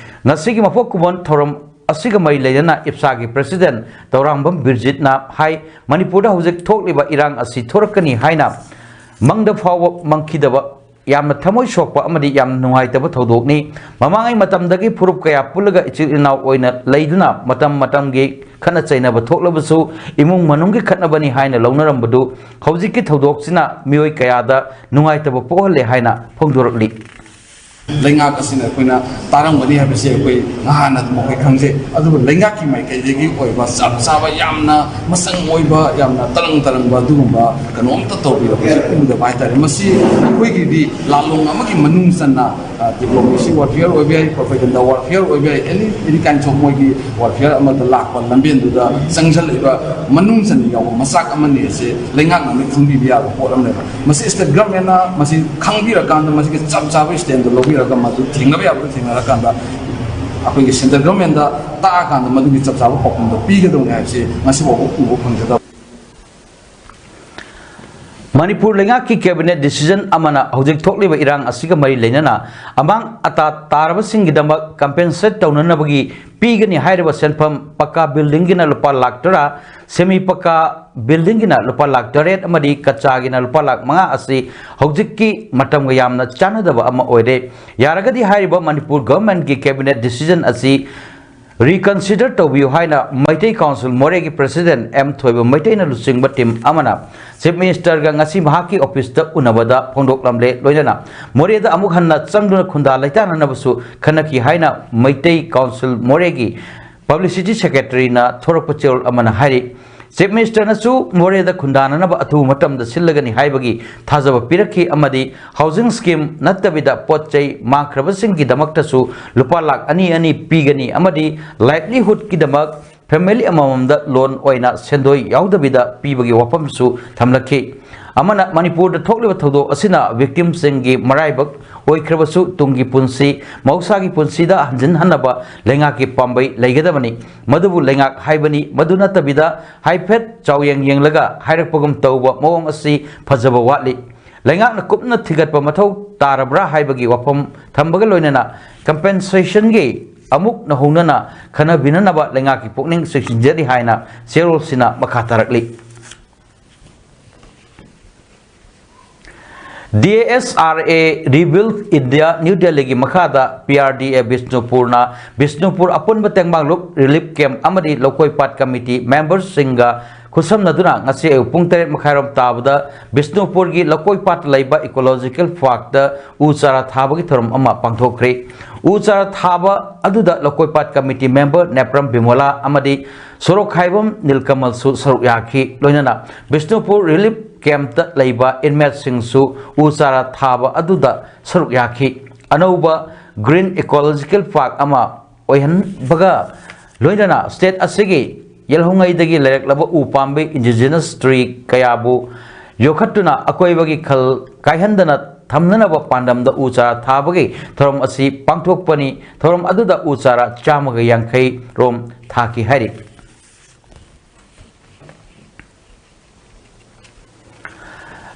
ꯉꯁꯤꯒꯤ ꯃꯄꯣꯛ ꯀꯨꯝꯑꯣꯟ ꯊꯧꯔꯝ ꯑꯁꯤꯒ ꯃꯔꯤ ꯂꯩꯅꯅ ꯏꯞꯁꯥꯒꯤ ꯄ꯭ꯔꯦꯁꯤꯗꯦꯟꯠ ꯇꯧꯔꯥꯡꯕꯝ ꯕꯤꯔꯖꯤꯠꯅ ꯍꯥꯏ, ꯃꯅꯤꯄꯨꯔꯗ ꯍꯧꯖꯤꯛ ꯊꯣꯛꯂꯤꯕ ꯏꯔꯥꯡ ꯑꯁꯤ ꯊꯣꯔꯛꯀꯅꯤ ꯍꯥꯏꯅ ꯃꯪꯗ ꯐꯥꯎꯕ ꯃꯪꯈꯤꯗꯕ ꯌꯥꯝꯅ ꯊꯃꯣꯏ ꯁꯣꯛꯄ ꯑꯃꯗꯤ ꯌꯥꯝꯅ ꯅꯨꯡꯉꯥꯏꯇꯕ ꯊꯧꯗꯣꯛꯅꯤ꯫ ꯃꯃꯥꯡꯉꯩ ꯃꯇꯝꯗꯒꯤ ꯐꯨꯔꯨꯞ ꯀꯌꯥ ꯄꯨꯜꯂꯒ ꯏꯆꯤꯜ ꯏꯅꯥꯎ ꯑꯣꯏꯅ ꯂꯩꯗꯨꯅ ꯃꯇꯝ ꯃꯇꯝꯒꯤ ꯈꯠꯅ ꯆꯩꯅꯕ ꯊꯣꯛꯂꯕꯁꯨ ꯏꯃꯨꯡ ꯃꯅꯨꯡꯒꯤ ꯈꯠꯅꯕꯅꯤ ꯍꯥꯏꯅ ꯂꯧꯅꯔꯝꯕꯗꯨ ꯍꯧꯖꯤꯛꯀꯤ ꯊꯧꯗꯣꯛꯁꯤꯅ ꯃꯤꯑꯣꯏ ꯀꯌꯥꯗ ꯅꯨꯡꯉꯥꯏꯇꯕ ꯄꯣꯛꯍꯜꯂꯦ ꯍꯥꯏꯅ ꯐꯣꯡꯗꯣꯔꯛꯂꯤ꯫ ꯂꯩꯉꯥꯛ ꯑꯁꯤꯅ ꯑꯩꯈꯣꯏꯅ ꯇꯥꯔꯝꯒꯅꯤ ꯍꯥꯏꯕꯁꯤ ꯑꯩꯈꯣꯏ ꯅꯍꯥꯟꯅ ꯑꯗꯨꯝ ꯑꯩꯈꯣꯏ ꯈꯪꯖꯩ꯫ ꯑꯗꯨꯕꯨ ꯂꯩꯉꯥꯛꯀꯤ ꯃꯥꯏꯀꯩꯗꯒꯤ ꯑꯣꯏꯕ ꯆꯞ ꯆꯥꯕ ꯌꯥꯝꯅ ꯃꯆꯪ ꯑꯣꯏꯕ, ꯌꯥꯝꯅ ꯇꯔꯪ ꯇꯔꯪꯕ ꯑꯗꯨꯒꯨꯝꯕ ꯀꯩꯅꯣꯝꯇ ꯇꯧꯕꯤꯔꯛꯄꯁꯤ ꯎꯗꯕ ꯍꯥꯏꯇꯥꯔꯦ꯫ ꯃꯁꯤ ꯑꯩꯈꯣꯏꯒꯤꯗꯤ ꯂꯥꯟꯂꯣꯡ ꯑꯃꯒꯤ ꯃꯅꯨꯡ ꯆꯟꯅ, ꯑ, diplomacy warfare ꯑꯣꯏꯕ ꯌꯥꯏ, propaganda warfare ꯑꯣꯏꯕ ꯌꯥꯏ, any, any kinds of ꯃꯣꯏꯒꯤ warfare ꯑꯃꯗ ꯂꯥꯛꯄ ꯂꯝꯕꯦꯟꯗꯨꯗ ꯆꯪꯁꯤꯜꯂꯛꯏꯕ ꯃꯅꯨꯡ ꯆꯟꯅ ꯌꯥꯎꯕ ꯃꯆꯥꯛ ꯑꯃꯅꯤ꯫ ꯑꯁꯤ ꯂꯩꯉꯥꯛꯅ ꯂꯣꯏ ꯈꯪꯕꯤꯕ ꯌꯥꯕ ꯄꯣꯠ ꯑꯃꯅꯦꯕ꯫ ꯃꯁꯤ state governmentꯅ ꯃꯁꯤ ꯈꯪꯕꯤꯔꯀꯥꯟꯗ ꯃꯁꯤꯒꯤ ꯆꯞ ꯆꯥꯕ standꯗꯣ ꯂꯧꯕꯤꯔꯒ ꯃꯗꯨ ꯊꯦꯡꯅꯕ ꯌꯥꯕꯗꯣ ꯊꯦꯡꯅꯔꯀꯥꯟꯗ ꯑꯩꯈꯣꯏꯒꯤ central governmentꯗ ꯇꯥꯛꯑꯀꯥꯟꯗ ꯃꯗꯨꯒꯤ ꯆꯞ ꯆꯥꯕ ꯄꯥꯎꯈꯨꯝꯗꯣ ꯄꯤꯒꯗꯧꯅꯤ ꯍꯥꯏꯕꯁꯤ ꯉꯁꯤ ꯐꯥꯎꯕ ꯎꯕ ꯐꯪꯖꯗꯕ꯫ ꯃꯅꯤꯄꯨꯔ ꯂꯩꯉꯥꯛꯀꯤ cabinet decision ꯑꯃꯅ ꯍꯧꯖꯤꯛ ꯊꯣꯛꯂꯤꯕ ꯏꯔꯥꯡ ꯑꯁꯤꯒ ꯃꯔꯤ ꯂꯩꯅꯅ ꯑꯃꯥꯡ ꯑꯇꯥ ꯇꯥꯔꯕꯁꯤꯡꯒꯤꯗꯃꯛ compensate ꯇꯧꯅꯅꯕꯒꯤ ꯄꯤꯒꯅꯤ ꯍꯥꯏꯔꯤꯕ ꯁꯦꯟꯐꯝ ꯄꯀꯥ buildingꯒꯤꯅ ꯂꯨꯄꯥ ꯂꯥꯈ ꯇꯔꯥ, semi ꯄꯀꯥ buildingꯒꯤꯅ ꯂꯨꯄꯥ ꯂꯥꯈ ꯇꯔꯦꯠ ꯑꯃꯗꯤ ꯀꯆꯥꯒꯤꯅ ꯂꯨꯄꯥ ꯂꯥꯈ ꯃꯉꯥ ꯑꯁꯤ ꯍꯧꯖꯤꯛꯀꯤ ꯃꯇꯝꯒ ꯌꯥꯝꯅ ꯆꯥꯟꯅꯗꯕ ꯑꯃ ꯑꯣꯏꯔꯦ꯫ ꯌꯥꯔꯒꯗꯤ ꯍꯥꯏꯔꯤꯕ ꯃꯅꯤꯄꯨꯔ governmentꯀꯤ cabinet decision ꯑꯁꯤ reconsider ꯇꯧꯕꯤꯌꯨ ꯍꯥꯏꯅ ꯃꯩꯇꯩ council ꯃꯣꯔꯦꯒꯤ president ꯑꯦꯝ ꯊꯣꯏꯕ ꯃꯩꯇꯩꯅ ꯂꯨꯆꯤꯡꯕ team ꯑꯃꯅ chief ministerꯒ ꯉꯁꯤ ꯃꯍꯥꯛꯀꯤ officeꯇ ꯎꯅꯕꯗ ꯐꯣꯡꯗꯣꯛꯂꯝꯂꯦ꯫ ꯂꯣꯏꯅꯅ ꯃꯣꯔꯦꯗ ꯑꯃꯨꯛ ꯍꯟꯅ ꯆꯪꯗꯨꯅ ꯈꯨꯟꯗꯥ ꯂꯩꯇꯥꯅꯅꯕꯁꯨ ꯈꯟꯅꯈꯤ ꯍꯥꯏꯅ ꯃꯩꯇꯩ council ꯃꯣꯔꯦꯒꯤ publicity secretaryꯅ ꯊꯣꯔꯛꯄ ꯆꯦꯔꯣꯜ ꯑꯃꯅ ꯍꯥꯏꯔꯤ꯫ ꯆꯤꯐ ꯃꯤꯅꯤꯁꯇꯔꯅꯁꯨ ꯃꯣꯔꯦꯗ ꯈꯨꯟꯗꯥꯅꯅꯕ ꯑꯊꯨꯕ ꯃꯇꯝꯗ ꯁꯤꯜꯂꯒꯅꯤ ꯍꯥꯏꯕꯒꯤ ꯊꯥꯖꯕ ꯄꯤꯔꯛꯈꯤ ꯑꯃꯗꯤ ꯍꯥꯎꯁꯤꯡ ꯁ꯭ꯀꯤꯝ ꯅꯠꯇꯕꯤꯗ ꯄꯣꯠ ꯆꯩ ꯃꯥꯡꯈ꯭ꯔꯕꯁꯤꯡꯒꯤꯗꯃꯛꯇꯁꯨ ꯂꯨꯄꯥ ꯂꯥꯈ ꯑꯅꯤ ꯑꯅꯤ ꯄꯤꯒꯅꯤ ꯑꯃꯗꯤ ꯂꯥꯏꯚꯂꯤꯍꯨꯗꯀꯤꯗꯃꯛ ꯐꯦꯃꯤꯂꯤ ꯑꯃꯃꯝꯗ ꯂꯣꯟ ꯑꯣꯏꯅ ꯁꯦꯟꯗꯣꯏ ꯌꯥꯎꯗꯕꯤꯗ ꯄꯤꯕꯒꯤ ꯋꯥꯐꯝꯁꯨ ꯊꯝꯂꯛꯈꯤ꯫ ꯑꯃꯅ ꯃꯅꯤꯄꯨꯔꯗ ꯊꯣꯛꯂꯤꯕ ꯊꯧꯗꯣꯛ ꯑꯁꯤꯅ ꯚꯤꯛꯇꯤꯝꯁꯤꯡꯒꯤ ꯃꯔꯥꯏꯕꯛ ꯑꯣꯏꯈ꯭ꯔꯕꯁꯨ ꯇꯨꯡꯒꯤ ꯄꯨꯟꯁꯤ ꯃꯍꯧꯁꯥꯒꯤ ꯄꯨꯟꯁꯤꯗ ꯍꯟꯖꯤꯟꯍꯟꯅꯕ ꯂꯩꯉꯥꯛꯀꯤ ꯄꯥꯝꯕꯩ ꯂꯩꯒꯗꯕꯅꯤ꯫ ꯃꯗꯨꯕꯨ ꯂꯩꯉꯥꯛ ꯍꯥꯏꯕꯅꯤ꯫ ꯃꯗꯨ ꯅꯠꯇꯕꯤꯗ ꯍꯥꯏꯐꯦꯠ ꯆꯥꯎꯌꯦꯡ ꯌꯦꯡꯂꯒ ꯍꯥꯏꯔꯛꯄꯒꯨꯝ ꯇꯧꯕ ꯃꯑꯣꯡ ꯑꯁꯤ ꯐꯖꯕ ꯋꯥꯠꯂꯤ꯫ ꯂꯩꯉꯥꯛꯅ ꯀꯨꯞꯅ ꯊꯤꯒꯠꯄ ꯃꯊꯧ ꯇꯥꯔꯕ꯭ꯔꯥ ꯍꯥꯏꯕꯒꯤ ꯋꯥꯐꯝ ꯊꯝꯕꯒ ꯂꯣꯏꯅꯅ ꯀꯝꯄꯦꯟꯁꯦꯁꯟꯒꯤ ꯑꯃꯨꯛ ꯅꯧꯍꯧꯅꯅ ꯈꯟꯅꯕꯤꯅꯅꯕ ꯂꯩꯉꯥꯛꯀꯤ ꯄꯨꯛꯅꯤꯡ ꯆꯤꯡꯁꯤꯟꯖꯔꯤ ꯍꯥꯏꯅ ꯆꯦꯔꯣꯜꯁꯤꯅ ꯃꯈꯥ ꯇꯥꯔꯛꯂꯤ꯫ D A S R A rebel India new ꯗꯦꯜꯂꯤꯒꯤ ꯃꯈꯥꯗ ꯄꯤ ꯑꯥꯔ ꯗꯤ ꯑꯦ ꯕꯤꯁꯅꯨꯄꯨꯔꯅ ꯕꯤꯁꯅꯨꯄꯨꯔ ꯑꯄꯨꯟꯕ ꯇꯦꯡꯕꯥꯡꯂꯨꯞ ꯔꯤꯂꯤꯐ ꯀꯦꯝꯞ ꯑꯃꯗꯤ ꯂꯧꯀꯣꯏꯄꯥꯠ ꯀꯃꯤꯇꯤ ꯃꯦꯝꯕꯔꯁꯤꯡꯒ ꯈꯨꯠꯁꯝꯅꯗꯨꯅ ꯉꯁꯤ ꯑꯌꯨꯛ ꯄꯨꯡ ꯇꯔꯦꯠ ꯃꯈꯥꯏꯔꯣꯝ ꯇꯥꯕꯗ ꯕꯤꯁꯅꯨꯄꯨꯔꯒꯤ ꯂꯧꯀꯣꯏꯄꯥꯠꯇ ꯂꯩꯕ ꯏꯀꯣꯂꯣꯖꯤꯀꯦꯜ ꯄꯥꯔꯛꯇ ꯎ ꯆꯥꯔꯥ ꯊꯥꯕꯒꯤ ꯊꯧꯔꯝ ꯑꯃ ꯄꯥꯡꯊꯣꯛꯈ꯭ꯔꯦ꯫ ꯎ ꯆꯥꯔꯥ ꯊꯥꯕ ꯑꯗꯨꯗ ꯂꯧꯀꯣꯏꯄꯥꯠ ꯀꯃꯤꯇꯤ ꯃꯦꯝꯕꯔ ꯅꯦꯄ꯭ꯔꯝ ꯕꯤꯃꯣꯂꯥ ꯑꯃꯗꯤ ꯁꯣꯔꯣꯛꯈꯥꯏꯕꯝ ꯅꯤꯜꯀꯃꯜꯁꯨ ꯁꯔꯨꯛ ꯌꯥꯈꯤ꯫ ꯂꯣꯏꯅꯅ ꯕꯤꯁꯅꯨꯄꯨꯔ ꯔꯤꯂꯤꯐ ꯀꯦꯝꯞꯇ ꯂꯩꯕ ꯏꯟꯃꯦꯠꯁꯤꯡꯁꯨ ꯎ ꯆꯥꯔꯥ ꯊꯥꯕ ꯑꯗꯨꯗ ꯁꯔꯨꯛ ꯌꯥꯈꯤ꯫ ꯑꯅꯧꯕ ꯒ꯭ꯔꯤꯟ ꯏꯀꯣꯂꯣꯖꯤꯀꯦꯜ ꯄꯥꯔꯛ ꯑꯃ ꯑꯣꯏꯍꯟꯕꯒ ꯂꯣꯏꯅꯅ ꯁ꯭ꯇꯦꯠ ꯑꯁꯤꯒꯤ ꯌꯦꯜꯍꯧꯉꯩꯗꯒꯤ ꯂꯩꯔꯛꯂꯕ ꯎ ꯄꯥꯝꯕꯤ, ꯏꯟꯗꯤꯖꯤꯅꯁ ꯇ꯭ꯔꯤ, ꯀꯌꯥꯕꯨ ꯌꯣꯛꯈꯠꯇꯨꯅ ꯑꯀꯣꯏꯕꯒꯤ ꯈꯜ ꯀꯥꯏꯍꯟꯗꯅ ꯊꯝꯅꯅꯕ ꯄꯥꯟꯗꯝꯗ ꯎ ꯆꯥꯔꯥ ꯊꯥꯕꯒꯤ ꯊꯧꯔꯝ ꯑꯁꯤ ꯄꯥꯡꯊꯣꯛꯄꯅꯤ꯫ ꯊꯧꯔꯝ ꯑꯗꯨꯗ ꯎ ꯆꯥꯔꯥ ꯆꯥꯝꯃꯒ ꯌꯥꯡꯈꯩ ꯔꯣꯝ ꯊꯥꯈꯤ ꯍꯥꯏꯔꯤ꯫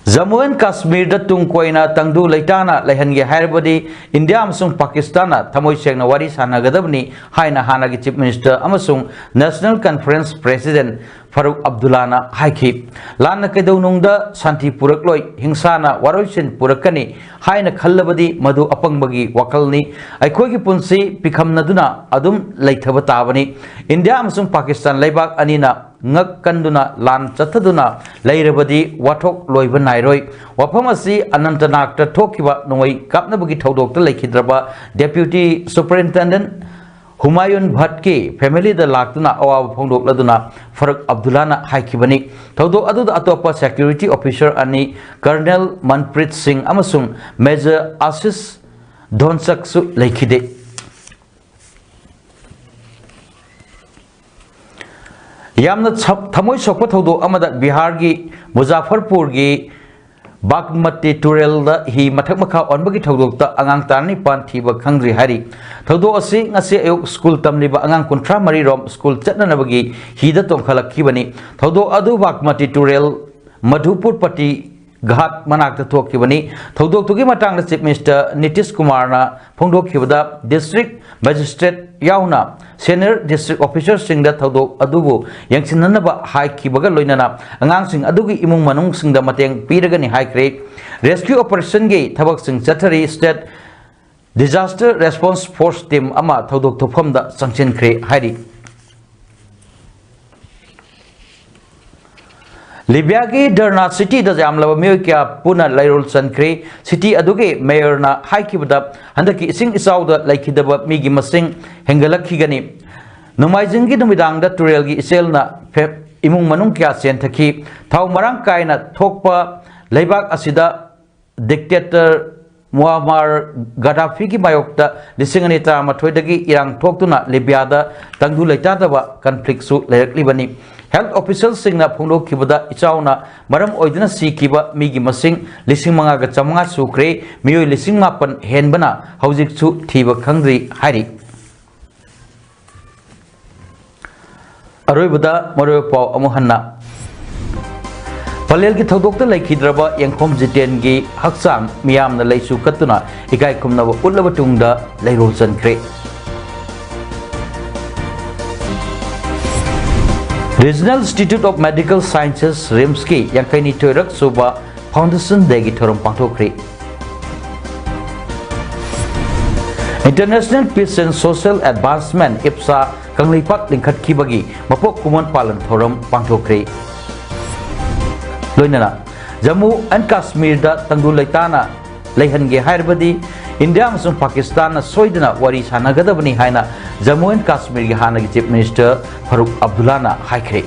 ꯖꯝꯃꯨ ꯑꯦꯟ ꯀꯥꯁꯃꯤꯔꯗ ꯇꯨꯡ ꯀꯣꯏꯅ ꯇꯪꯗꯨ ꯂꯩꯇꯥꯅ ꯂꯩꯍꯟꯒꯦ ꯍꯥꯏꯔꯕꯗꯤ ꯏꯟꯗꯤꯌꯥ ꯑꯃꯁꯨꯡ ꯄꯥꯀꯤꯁꯇꯥꯟꯅ ꯊꯃꯣꯏ ꯁꯦꯡꯅ ꯋꯥꯔꯤ ꯁꯥꯟꯅꯒꯗꯕꯅꯤ ꯍꯥꯏꯅ ꯍꯥꯟꯅꯒꯤ ꯆꯤꯐ ꯃꯤꯅꯤꯁꯇꯔ ꯑꯃꯁꯨꯡ ꯅꯦꯁꯅꯦꯜ ꯀꯟꯐꯔꯦꯟꯁ ꯄ꯭ꯔꯦꯁꯤꯗꯦꯟꯠ ꯐꯥꯔꯨꯛ ꯑꯕꯗꯨꯜꯂꯥꯅ ꯍꯥꯏꯈꯤ꯫ ꯂꯥꯟꯅ ꯀꯩꯗꯧꯅꯨꯡꯗ ꯁꯥꯟꯇꯤ ꯄꯨꯔꯛꯂꯣꯏ, ꯍꯤꯡꯁꯥꯅ ꯋꯥꯔꯣꯏꯁꯤꯟ ꯄꯨꯔꯛꯀꯅꯤ ꯍꯥꯏꯅ ꯈꯜꯂꯕꯗꯤ ꯃꯗꯨ ꯑꯄꯪꯕꯒꯤ ꯋꯥꯈꯜꯅꯤ꯫ ꯑꯩꯈꯣꯏꯒꯤ ꯄꯨꯟꯁꯤ ꯄꯤꯈꯝꯅꯗꯨꯅ ꯑꯗꯨꯝ ꯂꯩꯊꯕ ꯇꯥꯕꯅꯤ꯫ ꯏꯟꯗꯤꯌꯥ ꯑꯃꯁꯨꯡ ꯄꯥꯀꯤꯁꯇꯥꯟ ꯂꯩꯕꯥꯛ ꯑꯅꯤꯅ ꯉꯛ ꯀꯟꯗꯨꯅ ꯂꯥꯟ ꯆꯠꯊꯗꯨꯅ ꯂꯩꯔꯕꯗꯤ ꯋꯥꯊꯣꯛ ꯂꯣꯏꯕ ꯅꯥꯏꯔꯣꯏ꯫ ꯋꯥꯐꯝ ꯑꯁꯤ ꯑꯅꯟꯇꯅꯥꯒꯇ ꯊꯣꯛꯈꯤꯕ ꯅꯣꯡꯃꯩ ꯀꯥꯞꯅꯕꯒꯤ ꯊꯧꯗꯣꯛꯇ ꯂꯩꯈꯤꯗ꯭ꯔꯕ ꯗꯦꯄ꯭ꯌꯨꯇꯤ ꯁꯨꯄꯔꯤꯟꯇꯦꯟꯗꯦꯟꯠ ꯍꯨꯃꯥꯌꯨꯟ ꯚꯠꯀꯤ ꯐꯦꯃꯤꯂꯤꯗ ꯂꯥꯛꯇꯨꯅ ꯑꯋꯥꯕ ꯐꯣꯡꯗꯣꯛꯂꯗꯨꯅ ꯐꯔꯨꯛ ꯑꯕꯗꯨꯜꯂꯥꯅ ꯍꯥꯏꯈꯤꯕꯅꯤ꯫ ꯊꯧꯗꯣꯛ ꯑꯗꯨꯗ ꯑꯇꯣꯞꯄ ꯁꯦꯀ꯭ꯌꯨꯔꯤꯇꯤ ꯑꯣꯐꯤꯁꯔ ꯑꯅꯤ, ꯀꯔꯅꯦꯜ ꯃꯟꯄ꯭ꯔꯤꯠ ꯁꯤꯡ ꯑꯃꯁꯨꯡ ꯃꯦꯖꯔ ꯑꯥꯁꯤꯁ ꯙꯣꯟꯁꯛꯁꯨ ꯂꯩꯈꯤꯗꯦ꯫ ꯌꯥꯝꯅ ꯁꯞ-, ꯊꯃꯣꯏ ꯁꯣꯛꯄ ꯊꯧꯗꯣꯛ ꯑꯃꯗ ꯕꯤꯍꯥꯔꯒꯤ ꯃꯨꯖꯥꯐꯔꯄꯨꯔꯒꯤ ꯕꯥꯒꯃꯇꯤ ꯇꯨꯔꯦꯜꯗ ꯍꯤ ꯃꯊꯛ ꯃꯈꯥ ꯑꯣꯟꯕꯒꯤ ꯊꯧꯗꯣꯛꯇ ꯑꯉꯥꯡ ꯇꯔꯥꯅꯤꯄꯥꯟ ꯊꯤꯕ ꯈꯪꯗ꯭ꯔꯤ ꯍꯥꯏꯔꯤ꯫ ꯊꯧꯗꯣꯛ ꯑꯁꯤ ꯉꯁꯤ ꯑꯌꯨꯛ ꯁ꯭ꯀꯨꯜ ꯇꯝꯂꯤꯕ ꯑꯉꯥꯡ ꯀꯨꯟꯊ꯭ꯔꯥ ꯃꯔꯤ ꯔꯣꯝ ꯁ꯭ꯀꯨꯜ ꯆꯠꯅꯅꯕꯒꯤ ꯍꯤꯗ ꯇꯣꯡꯈꯠꯂꯛꯈꯤꯕꯅꯤ꯫ ꯊꯧꯗꯣꯛ ꯑꯗꯨ ꯕꯥꯒꯃꯇꯤ ꯇꯨꯔꯦꯜ ꯃꯙꯨꯄꯨꯔꯄꯇꯤ ꯘꯥꯠ ꯃꯅꯥꯛꯇ ꯊꯣꯛꯈꯤꯕꯅꯤ꯫ ꯊꯧꯗꯣꯛꯇꯨꯒꯤ ꯃꯇꯥꯡꯗ ꯆꯤꯐ ꯃꯤꯅꯤꯁꯇꯔ ꯅꯤꯇꯤꯁ ꯀꯨꯃꯥꯔꯅ ꯐꯣꯡꯗꯣꯛꯈꯤꯕꯗ, ꯗꯤꯁꯇ꯭ꯔꯤꯛ ꯃꯦꯖꯤꯁꯇ꯭ꯔꯦꯠ ꯌꯥꯎꯅ ꯁꯦꯅꯤꯌꯔ ꯗꯤꯁꯇ꯭ꯔꯤꯛ ꯑꯣꯐꯤꯁꯔꯁꯤꯡꯗ ꯊꯧꯗꯣꯛ ꯑꯗꯨꯕꯨ ꯌꯦꯡꯁꯤꯟꯅꯅꯕ ꯍꯥꯏꯈꯤꯕꯒ ꯂꯣꯏꯅꯅ ꯑꯉꯥꯡꯁꯤꯡ ꯑꯗꯨꯒꯤ ꯏꯃꯨꯡ ꯃꯅꯨꯡꯁꯤꯡꯗ ꯃꯇꯦꯡ ꯄꯤꯔꯒꯅꯤ ꯍꯥꯏꯈ꯭ꯔꯦ꯫ ꯔꯦꯁꯀ꯭ꯌꯨ ꯑꯣꯄꯔꯦꯁꯟꯒꯤ ꯊꯕꯛꯁꯤꯡ ꯆꯠꯊꯔꯤ꯫ State disaster response force team ꯑꯃ ꯊꯧꯗꯣꯛ ꯊꯣꯛꯐꯝꯗ ꯆꯪꯁꯤꯟꯈ꯭ꯔꯦ ꯍꯥꯏꯔꯤ꯫ ꯂꯤꯕꯤꯌꯥꯒꯤ ꯗꯔꯅꯥ ꯁꯤꯇꯤꯗ ꯌꯥꯝꯂꯕ ꯃꯤꯑꯣꯏ ꯀꯌꯥ ꯄꯨꯟꯅ ꯂꯩꯔꯣꯜ ꯆꯟꯈ꯭ꯔꯦ꯫ ꯁꯤꯇꯤ ꯑꯗꯨꯒꯤ ꯃꯦꯌꯔꯅ ꯍꯥꯏꯈꯤꯕꯗ, ꯍꯟꯗꯛꯀꯤ ꯏꯁꯤꯡ ꯏꯆꯥꯎꯗ ꯂꯩꯈꯤꯗꯕ ꯃꯤꯒꯤ ꯃꯁꯤꯡ ꯍꯦꯟꯒꯠꯂꯛꯈꯤꯒꯅꯤ꯫ ꯅꯣꯡꯃꯥꯏꯖꯤꯡꯒꯤ ꯅꯨꯃꯤꯗꯥꯡꯗ ꯇꯨꯔꯦꯜꯒꯤ ꯏꯆꯦꯜꯅ ꯐꯦ-, ꯏꯃꯨꯡ ꯃꯅꯨꯡ ꯀꯌꯥ ꯆꯦꯟꯊꯈꯤ꯫ ꯊꯥꯎ ꯃꯔꯥꯡ ꯀꯥꯏꯅ ꯊꯣꯛꯄ ꯂꯩꯕꯥꯛ ꯑꯁꯤꯗ ꯗꯤꯛꯇꯦꯇꯔ ꯃꯨꯑꯥꯃꯥꯔ ꯒꯗꯥꯐꯤꯒꯤ ꯃꯥꯌꯣꯛꯇ ꯂꯤꯁꯤꯡ ꯑꯅꯤ ꯇꯔꯥꯃꯥꯊꯣꯏꯗꯒꯤ ꯏꯔꯥꯡ ꯊꯣꯛꯇꯨꯅ ꯂꯤꯕꯤꯌꯥꯗ ꯇꯪꯗꯨ ꯂꯩꯇꯥꯗꯕ ꯀꯟꯐ꯭ꯂꯤꯛꯁꯨ ꯂꯩꯔꯛꯂꯤꯕꯅꯤ꯫ ꯍꯦꯜꯊ ꯑꯣꯐꯤꯁꯤꯌꯦꯜꯁꯤꯡꯅ ꯐꯣꯡꯗꯣꯛꯈꯤꯕꯗ, ꯏꯆꯥꯎꯅ ꯃꯔꯝ ꯑꯣꯏꯗꯨꯅ ꯁꯤꯈꯤꯕ ꯃꯤꯒꯤ ꯃꯁꯤꯡ ꯂꯤꯁꯤꯡ ꯃꯉꯥꯒ ꯆꯥꯃꯉꯥ ꯁꯨꯈ꯭ꯔꯦ꯫ ꯃꯤꯑꯣꯏ ꯂꯤꯁꯤꯡ ꯃꯥꯄꯟ ꯍꯦꯟꯕꯅ ꯍꯧꯖꯤꯛꯁꯨ ꯊꯤꯕ ꯈꯪꯗ꯭ꯔꯤ ꯍꯥꯏꯔꯤ꯫ ꯑꯔꯣꯏꯕꯗ ꯃꯔꯨꯑꯣꯏꯕ ꯄꯥꯎ ꯑꯃꯨꯛ ꯍꯟꯅ꯫ ꯄꯂꯦꯜꯒꯤ ꯊꯧꯗꯣꯛꯇ ꯂꯩꯈꯤꯗ꯭ꯔꯕ ꯌꯦꯡꯈꯣꯝ ꯖꯤꯇꯦꯟꯒꯤ ꯍꯛꯆꯥꯡ ꯃꯤꯌꯥꯝꯅ ꯂꯩꯆꯨ ꯀꯠꯇꯨꯅ ꯏꯀꯥꯏ ꯈꯨꯝꯅꯕ ꯎꯠꯂꯕ ꯇꯨꯡꯗ ꯂꯩꯔꯣꯜ ꯆꯟꯈ꯭ꯔꯦ꯫ Regional Institute of Medical Sciences, ꯔꯤꯝꯁꯀꯤ ꯌꯥꯡꯈꯩꯅꯤꯊꯣꯏꯔꯛ ꯁꯨꯕ Foundation Dayꯒꯤ ꯊꯧꯔꯝ ꯄꯥꯡꯊꯣꯛꯈ꯭ꯔꯤ꯫ International Peace and Social Advancement, ꯏꯞꯁꯥ, Kangleipak ꯂꯤꯡꯈꯠꯈꯤꯕꯒꯤ ꯃꯄꯣꯛ ꯀꯨꯝꯑꯣꯟ ꯄꯥꯂꯟ ꯊꯧꯔꯝ ꯄꯥꯡꯊꯣꯛꯈ꯭ꯔꯤ꯫ ꯂꯣꯏꯅꯅ ꯖꯝꯃꯨ ꯑꯦꯟ ꯀꯥꯁꯃꯤꯔꯗ ꯇꯪꯗꯨ ꯂꯩꯇꯥꯅ ꯂꯩꯍꯟꯒꯦ ꯍꯥꯏꯔꯕꯗꯤ ꯏꯟꯗꯤꯌꯥ ꯑꯃꯁꯨꯡ ꯄꯥꯀꯤꯁꯇꯥꯟꯅ ꯁꯣꯏꯗꯅ ꯋꯥꯔꯤ ꯁꯥꯟꯅꯒꯗꯕꯅꯤ ꯍꯥꯏꯅ ꯖꯝꯃꯨ ꯑꯦꯟ ꯀꯥꯁꯃꯤꯔꯒꯤ ꯍꯥꯟꯅꯒꯤ ꯆꯤꯐ ꯃꯤꯅꯤꯁꯇꯔ ꯐꯥꯔꯨꯛ ꯑꯕꯗꯨꯜꯂꯥꯅ ꯍꯥꯏꯈ꯭ꯔꯦ꯫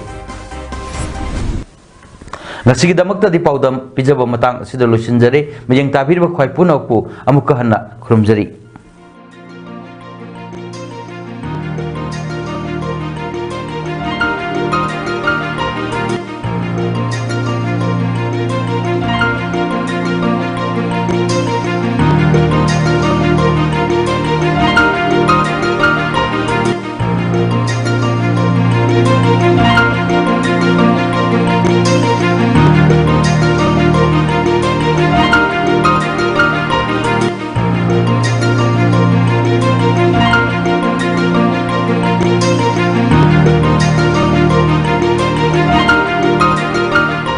ꯉꯁꯤꯒꯤꯗꯃꯛꯇꯗꯤ ꯄꯥꯎꯗꯝ ꯄꯤꯖꯕ ꯃꯇꯥꯡ ꯑꯁꯤꯗ ꯂꯣꯏꯁꯤꯟꯖꯔꯦ꯫ ꯃꯤꯠꯌꯦꯡ ꯇꯥꯕꯤꯔꯤꯕ ꯈ꯭ꯋꯥꯏ ꯄꯨꯝꯅꯃꯛꯄꯨ ꯑꯃꯨꯛꯀ ꯍꯟꯅ ꯈꯨꯔꯨꯝꯖꯔꯤ꯫